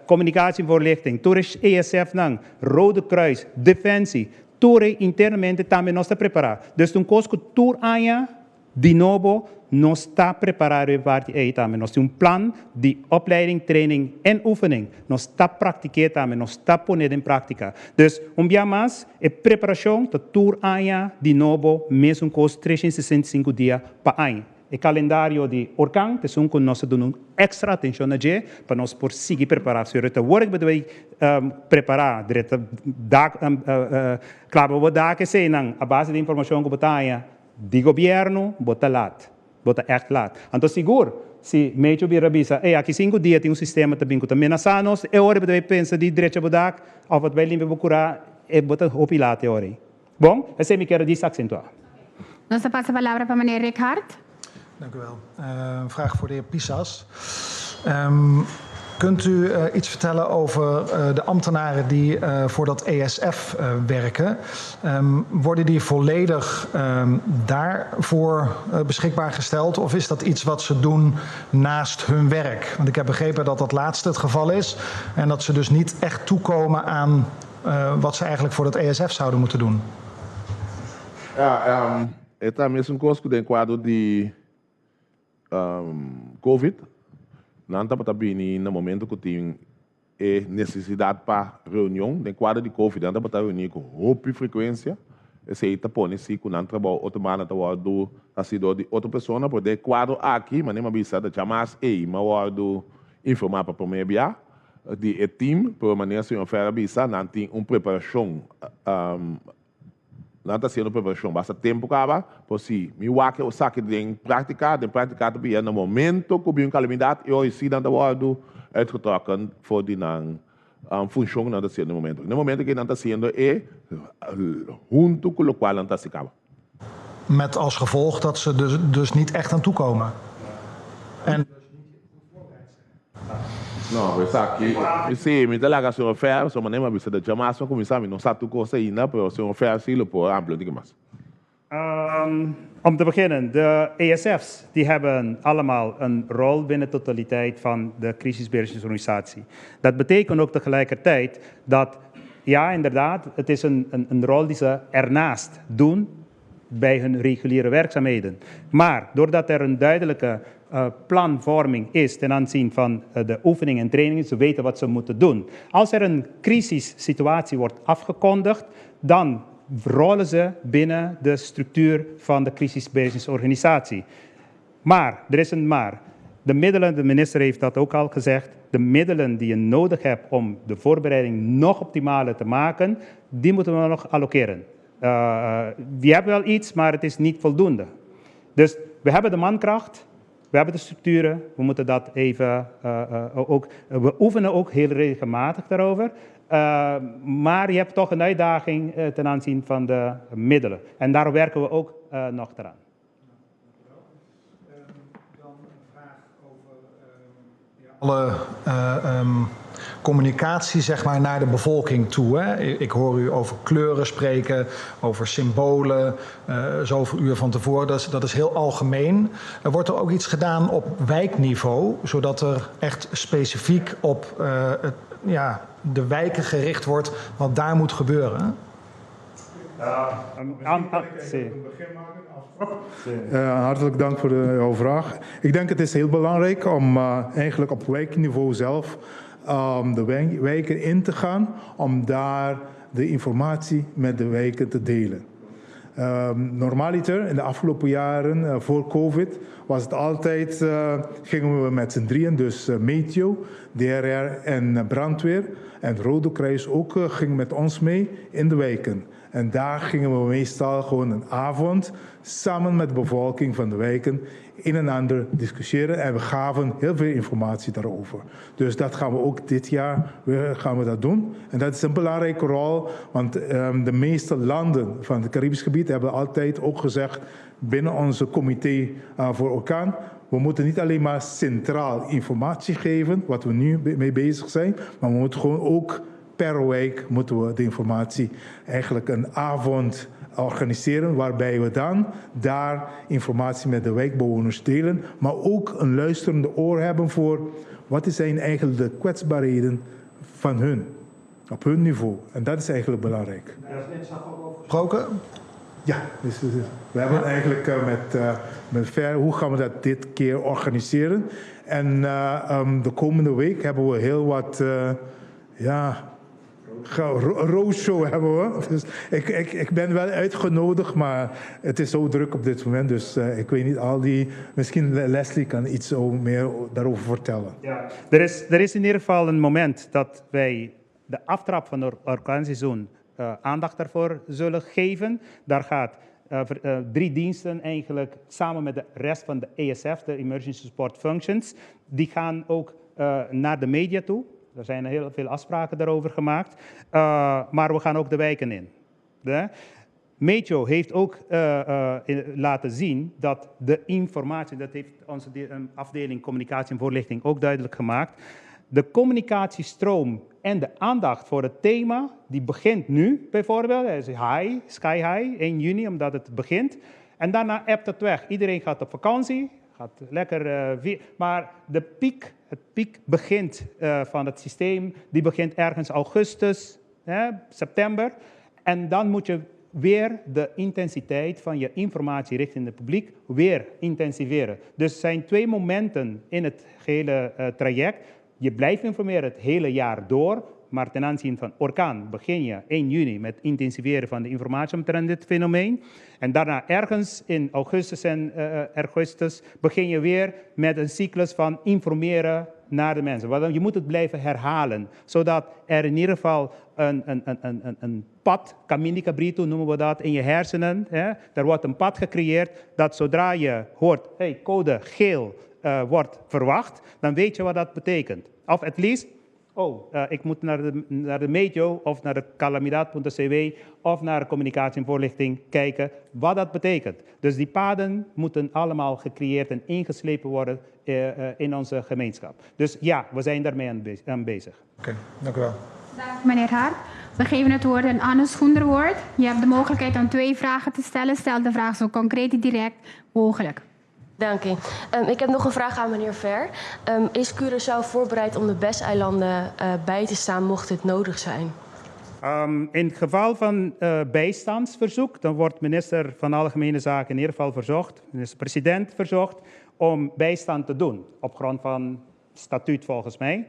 communicatievoorlichting, tur e ESF-nan, Rode Kruis, Defensie, tur e internamente tambe nos ta prepará. Dus ta un kos ku tur aña di nobo nos ta prepará riba e parti ei tambe. Nos tin un plan di opleiding, training en oefening. Nos ta praktik'é tambe, nos ta pon'é den práktika. Dus un bia mas, e preparashon ta tur aña di nobo mesun kos 365 dia pa aña. E kalendario di orkan ta esun ku nos ta duna un èkstra atenshon na dje pa nos por sigui prepará. Si ta wor ku bo ta bai prepará dreta dak klaba bo dak eseinan a base di informashon ku bo ta haña di gobièrnu, bo ta lat. Bo ta ègt lat. Anto sigur si Mecho bira bisa, ey aki sinku dia tin un sistema ta bin ku ta menasá nos, e ora bo ta bai pensa di drecha bo dak òf bo ta bai limpia bo kurá, e bo ta hopi lat e ora ei. Bon, esei mi kier a djis aksentuá. Nos ta pasa palabra pa meneer Rick Hart. Dank u wel. Een vraag voor de heer Pisas. Kunt u iets vertellen over de ambtenaren die voor dat ESF werken? Worden die volledig daarvoor beschikbaar gesteld of is dat iets wat ze doen naast hun werk? Want ik heb begrepen dat dat laatste het geval is en dat ze dus niet echt toekomen aan wat ze eigenlijk voor dat ESF zouden moeten doen. Ja, um, e ta mesun kos ku den kuadro di um, Covid. Nan tabata bini na momento ku tin e nesesidat pa reunion. Den kuadro di Covid nan tabata reuní ku hopi frekuensia. Esei ta pone si ku nan trabou otro banda ta wòrdu hasi dor di otro persona. Pero den e kuadro aki, manera mi a bisa, ta djamas ei mi a wòrdu informá pa promé bia. Di e team, pero manera señor Fer a bisa, nan tin un preparacion, nan ta haciendo preparacion basta tempo caba, pero si mi wak esaki den practica, den practica ta bira na momento cu bin un calamidad e ora si nan ta wordo uitgetrokken for di nan funcion cu nan ta haciendo na e momento. Na e momento cu nan ta haciendo e hunto cu locual nan ta haci caba. Met als gevolg dat ze dus, dus niet echt aan toekomen. En No, esaki, si, mi ta laga señor Fer, so manera mi a bisa ta djamas pa kuminsá, mi no sa tur kos ainda, pero señor Fer si lo por amplia un tiki mas. Om te beginnen, de ESF's die hebben allemaal een rol binnen de totaliteit van de crisisbeheersigingsorganisatie. Dat betekent ook tegelijkertijd dat, ja inderdaad, het is een, een, een rol die ze ernaast doen bij hun reguliere werkzaamheden. Maar doordat er een duidelijke planvorming is ten aanzien van de oefeningen en trainingen, ze weten wat ze moeten doen. Als er een crisissituatie wordt afgekondigd, dan rollen ze binnen de structuur van de crisisbeheersigingsorganisatie. Maar, er is een maar. De middelen, de minister heeft dat ook al gezegd, de middelen die je nodig hebt om de voorbereiding nog optimaler te maken, die moeten we nog allokeren. We hebben wel iets, maar het is niet voldoende. Dus we hebben de mankracht, we hebben de structuren, we moeten dat even ook, we oefenen ook heel regelmatig daarover. Maar je hebt toch een uitdaging ten aanzien van de middelen. En daar werken we ook nog eraan. Dan een vraag over alle communicatie, zeg maar, naar de bevolking toe. Hè? Ik hoor u over kleuren spreken, over symbolen, zoveel uur van tevoren. Dat is heel algemeen. Er wordt er ook iets gedaan op wijkniveau, zodat er echt specifiek op het, ja, de wijken gericht wordt wat daar moet gebeuren? Hartelijk dank voor jouw vraag. Ik denk het is heel belangrijk om eigenlijk op wijkniveau zelf de wijken in te gaan, om daar de informatie met de wijken te delen. Normaliter, in de afgelopen jaren voor COVID, was het altijd, gingen we met z'n drieën, dus Meteo, DRR en brandweer. En het Rode Kruis ook ging met ons mee in de wijken. En daar gingen we meestal gewoon een avond samen met de bevolking van de wijken een en ander discussiëren. En we gaven heel veel informatie daarover. Dus dat gaan we ook dit jaar weer, gaan we dat doen. En dat is een belangrijke rol, want de meeste landen van het Caribisch gebied hebben altijd ook gezegd binnen onze comité voor orkaan, we moeten niet alleen maar centraal informatie geven, wat we nu mee bezig zijn, maar we moeten gewoon ook Per wijk moeten we de informatie eigenlijk een avond organiseren waarbij we dan daar informatie met de wijkbewoners delen, maar ook een luisterende oor hebben voor wat zijn eigenlijk de kwetsbaarheden van hun, op hun niveau. En dat is eigenlijk belangrijk. Daar is dinsdag ook over gesproken? Ja, dus, dus we hebben eigenlijk met Ver, hoe gaan we dat dit keer organiseren? En de komende week hebben we heel wat, ja, roadshow hebben we. Dus ik ben wel uitgenodigd, maar het is zo druk op dit moment. Dus ik weet niet al die... Misschien Leslie kan iets meer daarover vertellen. Ja, er is in ieder geval een moment dat wij de aftrap van het orkaanseizoen aandacht daarvoor zullen geven. Daar gaat 3 diensten eigenlijk samen met de rest van de ESF, de Emergency Support Functions, die gaan ook naar de media toe. Er zijn heel veel afspraken daarover gemaakt. Maar we gaan ook de wijken in. De Meteo heeft ook laten zien dat de informatie, dat heeft onze afdeling communicatie en voorlichting ook duidelijk gemaakt, de communicatiestroom en de aandacht voor het thema, die begint nu bijvoorbeeld. Het is high, sky high, 1 juni, omdat het begint. En daarna ebt het weg. Iedereen gaat op vakantie, gaat lekker, maar de piek, het piek begint van het systeem, die begint ergens augustus, hè, september. En dan moet je weer de intensiteit van je informatie richting het publiek weer intensiveren. Dus er zijn 2 momenten in het gehele traject. Je blijft informeren het hele jaar door, maar ten aanzien van orkaan begin je 1 juni met intensiveren van de informatie omtrent dit fenomeen. En daarna ergens in augustus en augustus begin je weer met een cyclus van informeren naar de mensen. Want je moet het blijven herhalen, zodat er in ieder geval een pad, Camini Cabrito noemen we dat, in je hersenen. Hè? Er wordt een pad gecreëerd dat zodra je hoort, hey, code geel wordt verwacht, dan weet je wat dat betekent. Of at least, ik moet naar de meteo of naar de calamidad.cw of naar de communicatie en voorlichting kijken wat dat betekent. Dus die paden moeten allemaal gecreëerd en ingeslepen worden in onze gemeenschap. Dus ja, we zijn daarmee aan bezig. Oké, dank u wel. Dank meneer Hart. We geven het woord aan Anne Schoenderwoord. Je hebt de mogelijkheid om 2 vragen te stellen. Stel de vraag zo concreet en direct mogelijk. Dank u. Ik heb nog een vraag aan meneer Ver. Is Curaçao voorbereid om de BES-eilanden bij te staan mocht dit nodig zijn? In het geval van bijstandsverzoek, dan wordt minister van Algemene Zaken in ieder geval verzocht, minister-president verzocht, om bijstand te doen, op grond van statuut volgens mij.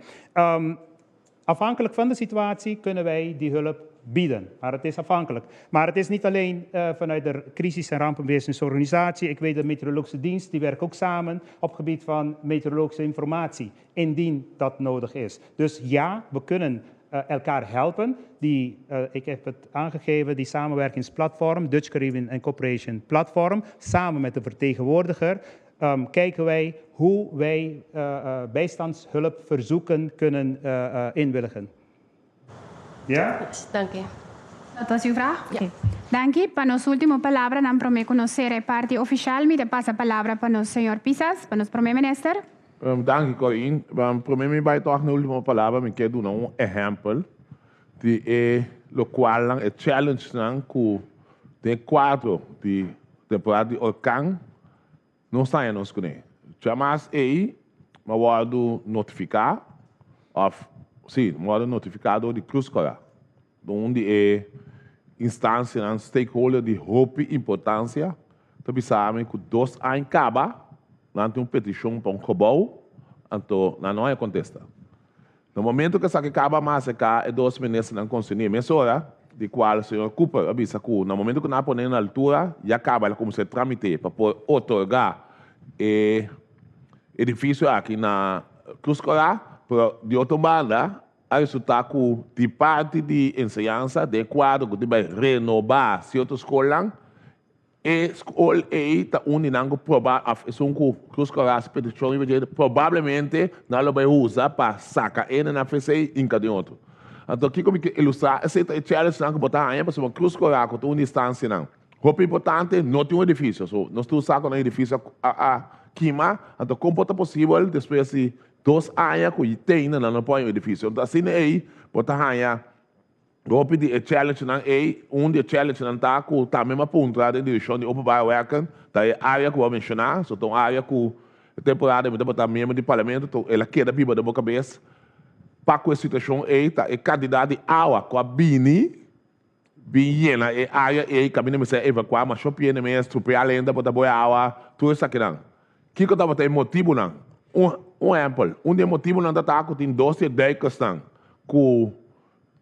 Afhankelijk van de situatie kunnen wij die hulp bieden, maar het is afhankelijk. Maar het is niet alleen vanuit de crisis- en rampenbeheersigingsorganisatie. Ik weet de meteorologische dienst, die werkt ook samen op het gebied van meteorologische informatie, indien dat nodig is. Dus ja, we kunnen elkaar helpen. Ik heb het aangegeven, die samenwerkingsplatform, Dutch Caribbean Cooperation Platform, samen met de vertegenwoordiger, kijken wij hoe wij bijstandshulpverzoeken kunnen inwilligen. Ja? Yes, dank u. Dat was uw vraag? Ja. Okay. Dank u. Para nos última palabra, nan prome conocer e parte oficial, mi te pasa palabra para nos señor Pisas, para nos prome minister. Dank u, Corine. Prome mi bij toch een última palabra, mi quiero dar un ejemplo de lo cual e challenge nan ku de cuadro de temporada de orkaan no está en nos kune. Chamas e ma wado notificar of sí, ma wado notificado de Cruz Cora, donde e instância nan stakeholder de hope importância, também sabe que 2 anos acaba, não tem uma petição para um gebouw, então não é contesta. No momento que sabe acaba mais acá, é 2 ministros não conseguem. Mesma hora, de qual o senhor Cooper avisa que no momento que não põe na altura, já acaba como se tramite para poder otorgar e edifício aqui na Cruz Cora, pero de outra banda, a resultar que de parte de enseñanza, de quadro que vai renovar certa escola, e escola e tá uninando proba, é um que Cruz Cora se petição e provavelmente não vai usar para sacar ele na FC em cada outro. Então aqui como que ele usa, esse é challenge não que botar aí, mas uma Cruz Cora com uma distância não. Roupa importante, não tem um edifício, so, nós estamos usando um edifício a queima, então como é possível depois de 2 anos que tem não põe um edifício. Então assim aí, botar aí Hopi di e challengenan ei, un di e challengenan ta ku tambe mi a puntra den direkshon di Openbare Werken, ta e área ku bo a menshoná, so ta un área ku e temporada mi tabata miembro di parlamento, to el a keda biba den bo kabes pa ku e situashon ei ta e kantidat di awa ku a bini bin yena e área ei kaminda mester a evakuá masha piende mes, trupea lenta bo ta boi awa, tur esakinan. Kiko tabata e motibunan? Un un ehèmpel, un di e motibunan ta ta ku tin dos di e duikersnan ku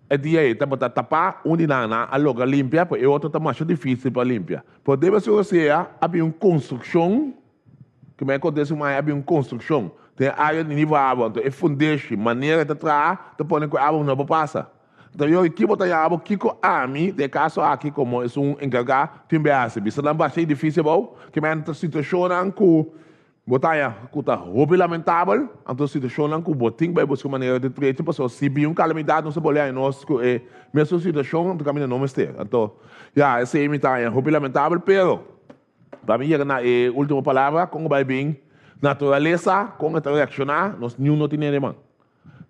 E dia ei tabata tapá, un di nan nan a logra limpia, pero e otro ta masha difísil pa limpia. Pero debe ser osea a bin un konstrukshon, ke mi a konta esun maña, a bin un konstrukshon den e área di nivo awa, anto e fundeshi, manera e ta traha, ta pone ku e awa no por pasa. Anto yo, ki bo ta yaha bo? Kiko ami, den e kaso aki, komo esun enkargá, tin be hasi? Bisa nan basha e edifisio abou, ke mi a ta situashonnan ku Bo ta haña ku ta hopi lamentabel, anto situashonnan ku bo tin bai buska manera di trecha pasobra si bin un kalamidat nos ta bolbe haña nos ku e mesun situashon anto kaminda no mester. Anto ya esei mi ta haña hopi lamentabel pero pa mi yega na e ultimo palabra kon ku bai bin naturalesa kon e ta reakshoná nos niun no tin hende man.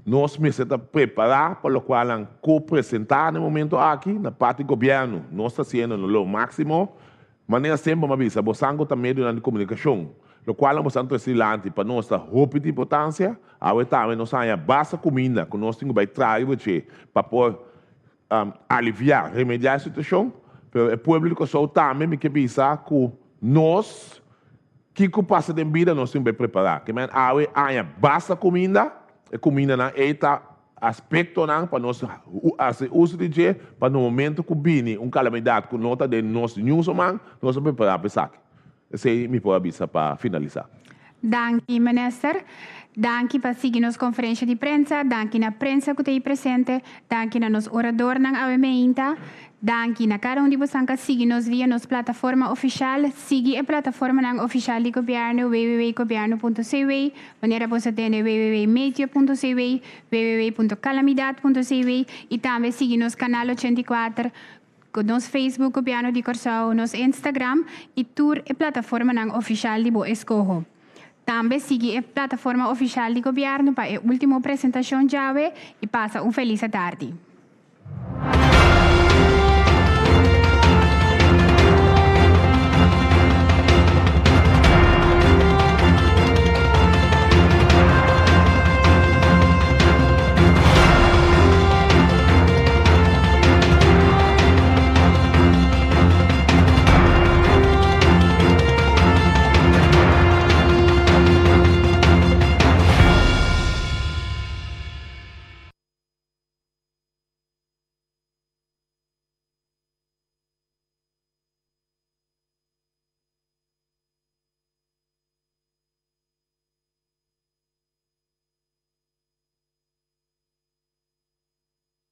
Nos mester ta prepará pa lokualnan ku presentá na e momento aki na parti gobièrnu. Nos ta hasiendo lo máksimo Manera semper m'a bisa, bosan ku ta medionan di komunikashon, lokual nan bosan trese dilanti pa nos ta hopi di importansia. Awe tambe nos haña basta kuminda ku nos tin ku bai traha riba dje pa por aliviá, remediá e situashon. Pero e pueblo di Kòrsou tambe mi ke bisa ku nos kiko pasa den bida nos tin ku bai prepará. Ke men awe haña basta kuminda, e kumindanan ei ta Aspektonan pa nos hasi uso di dje pa na momento ku bini un kalamidat ku no ta den nos niun so man, nos ta prepará pa esaki. Esei mi por a bisa pa finalisá. Danki Minister. Danki pa sigui nos conferencia di prensa. Danki na prensa cu ta ei presente. Danki na nos oradornan awe meinta. Danki na kada un di bosan ka sigui nos via nos plataforma ofishal. Sigui e plataformanan ofishal di gobièrnu, www.gobièrnu.cw, manera bo sa tende www.meteo.cw, www.calamidad.cw i tambe sigui nos kanal 84, nos Facebook Gobièrnu di Kòrsou, nos Instagram i tur e plataformanan ofishal di bo eskoho. Tambe sigui e plataforma ofishal di gobièrnu pa e último presentashon djawe i pasa un felis atardi.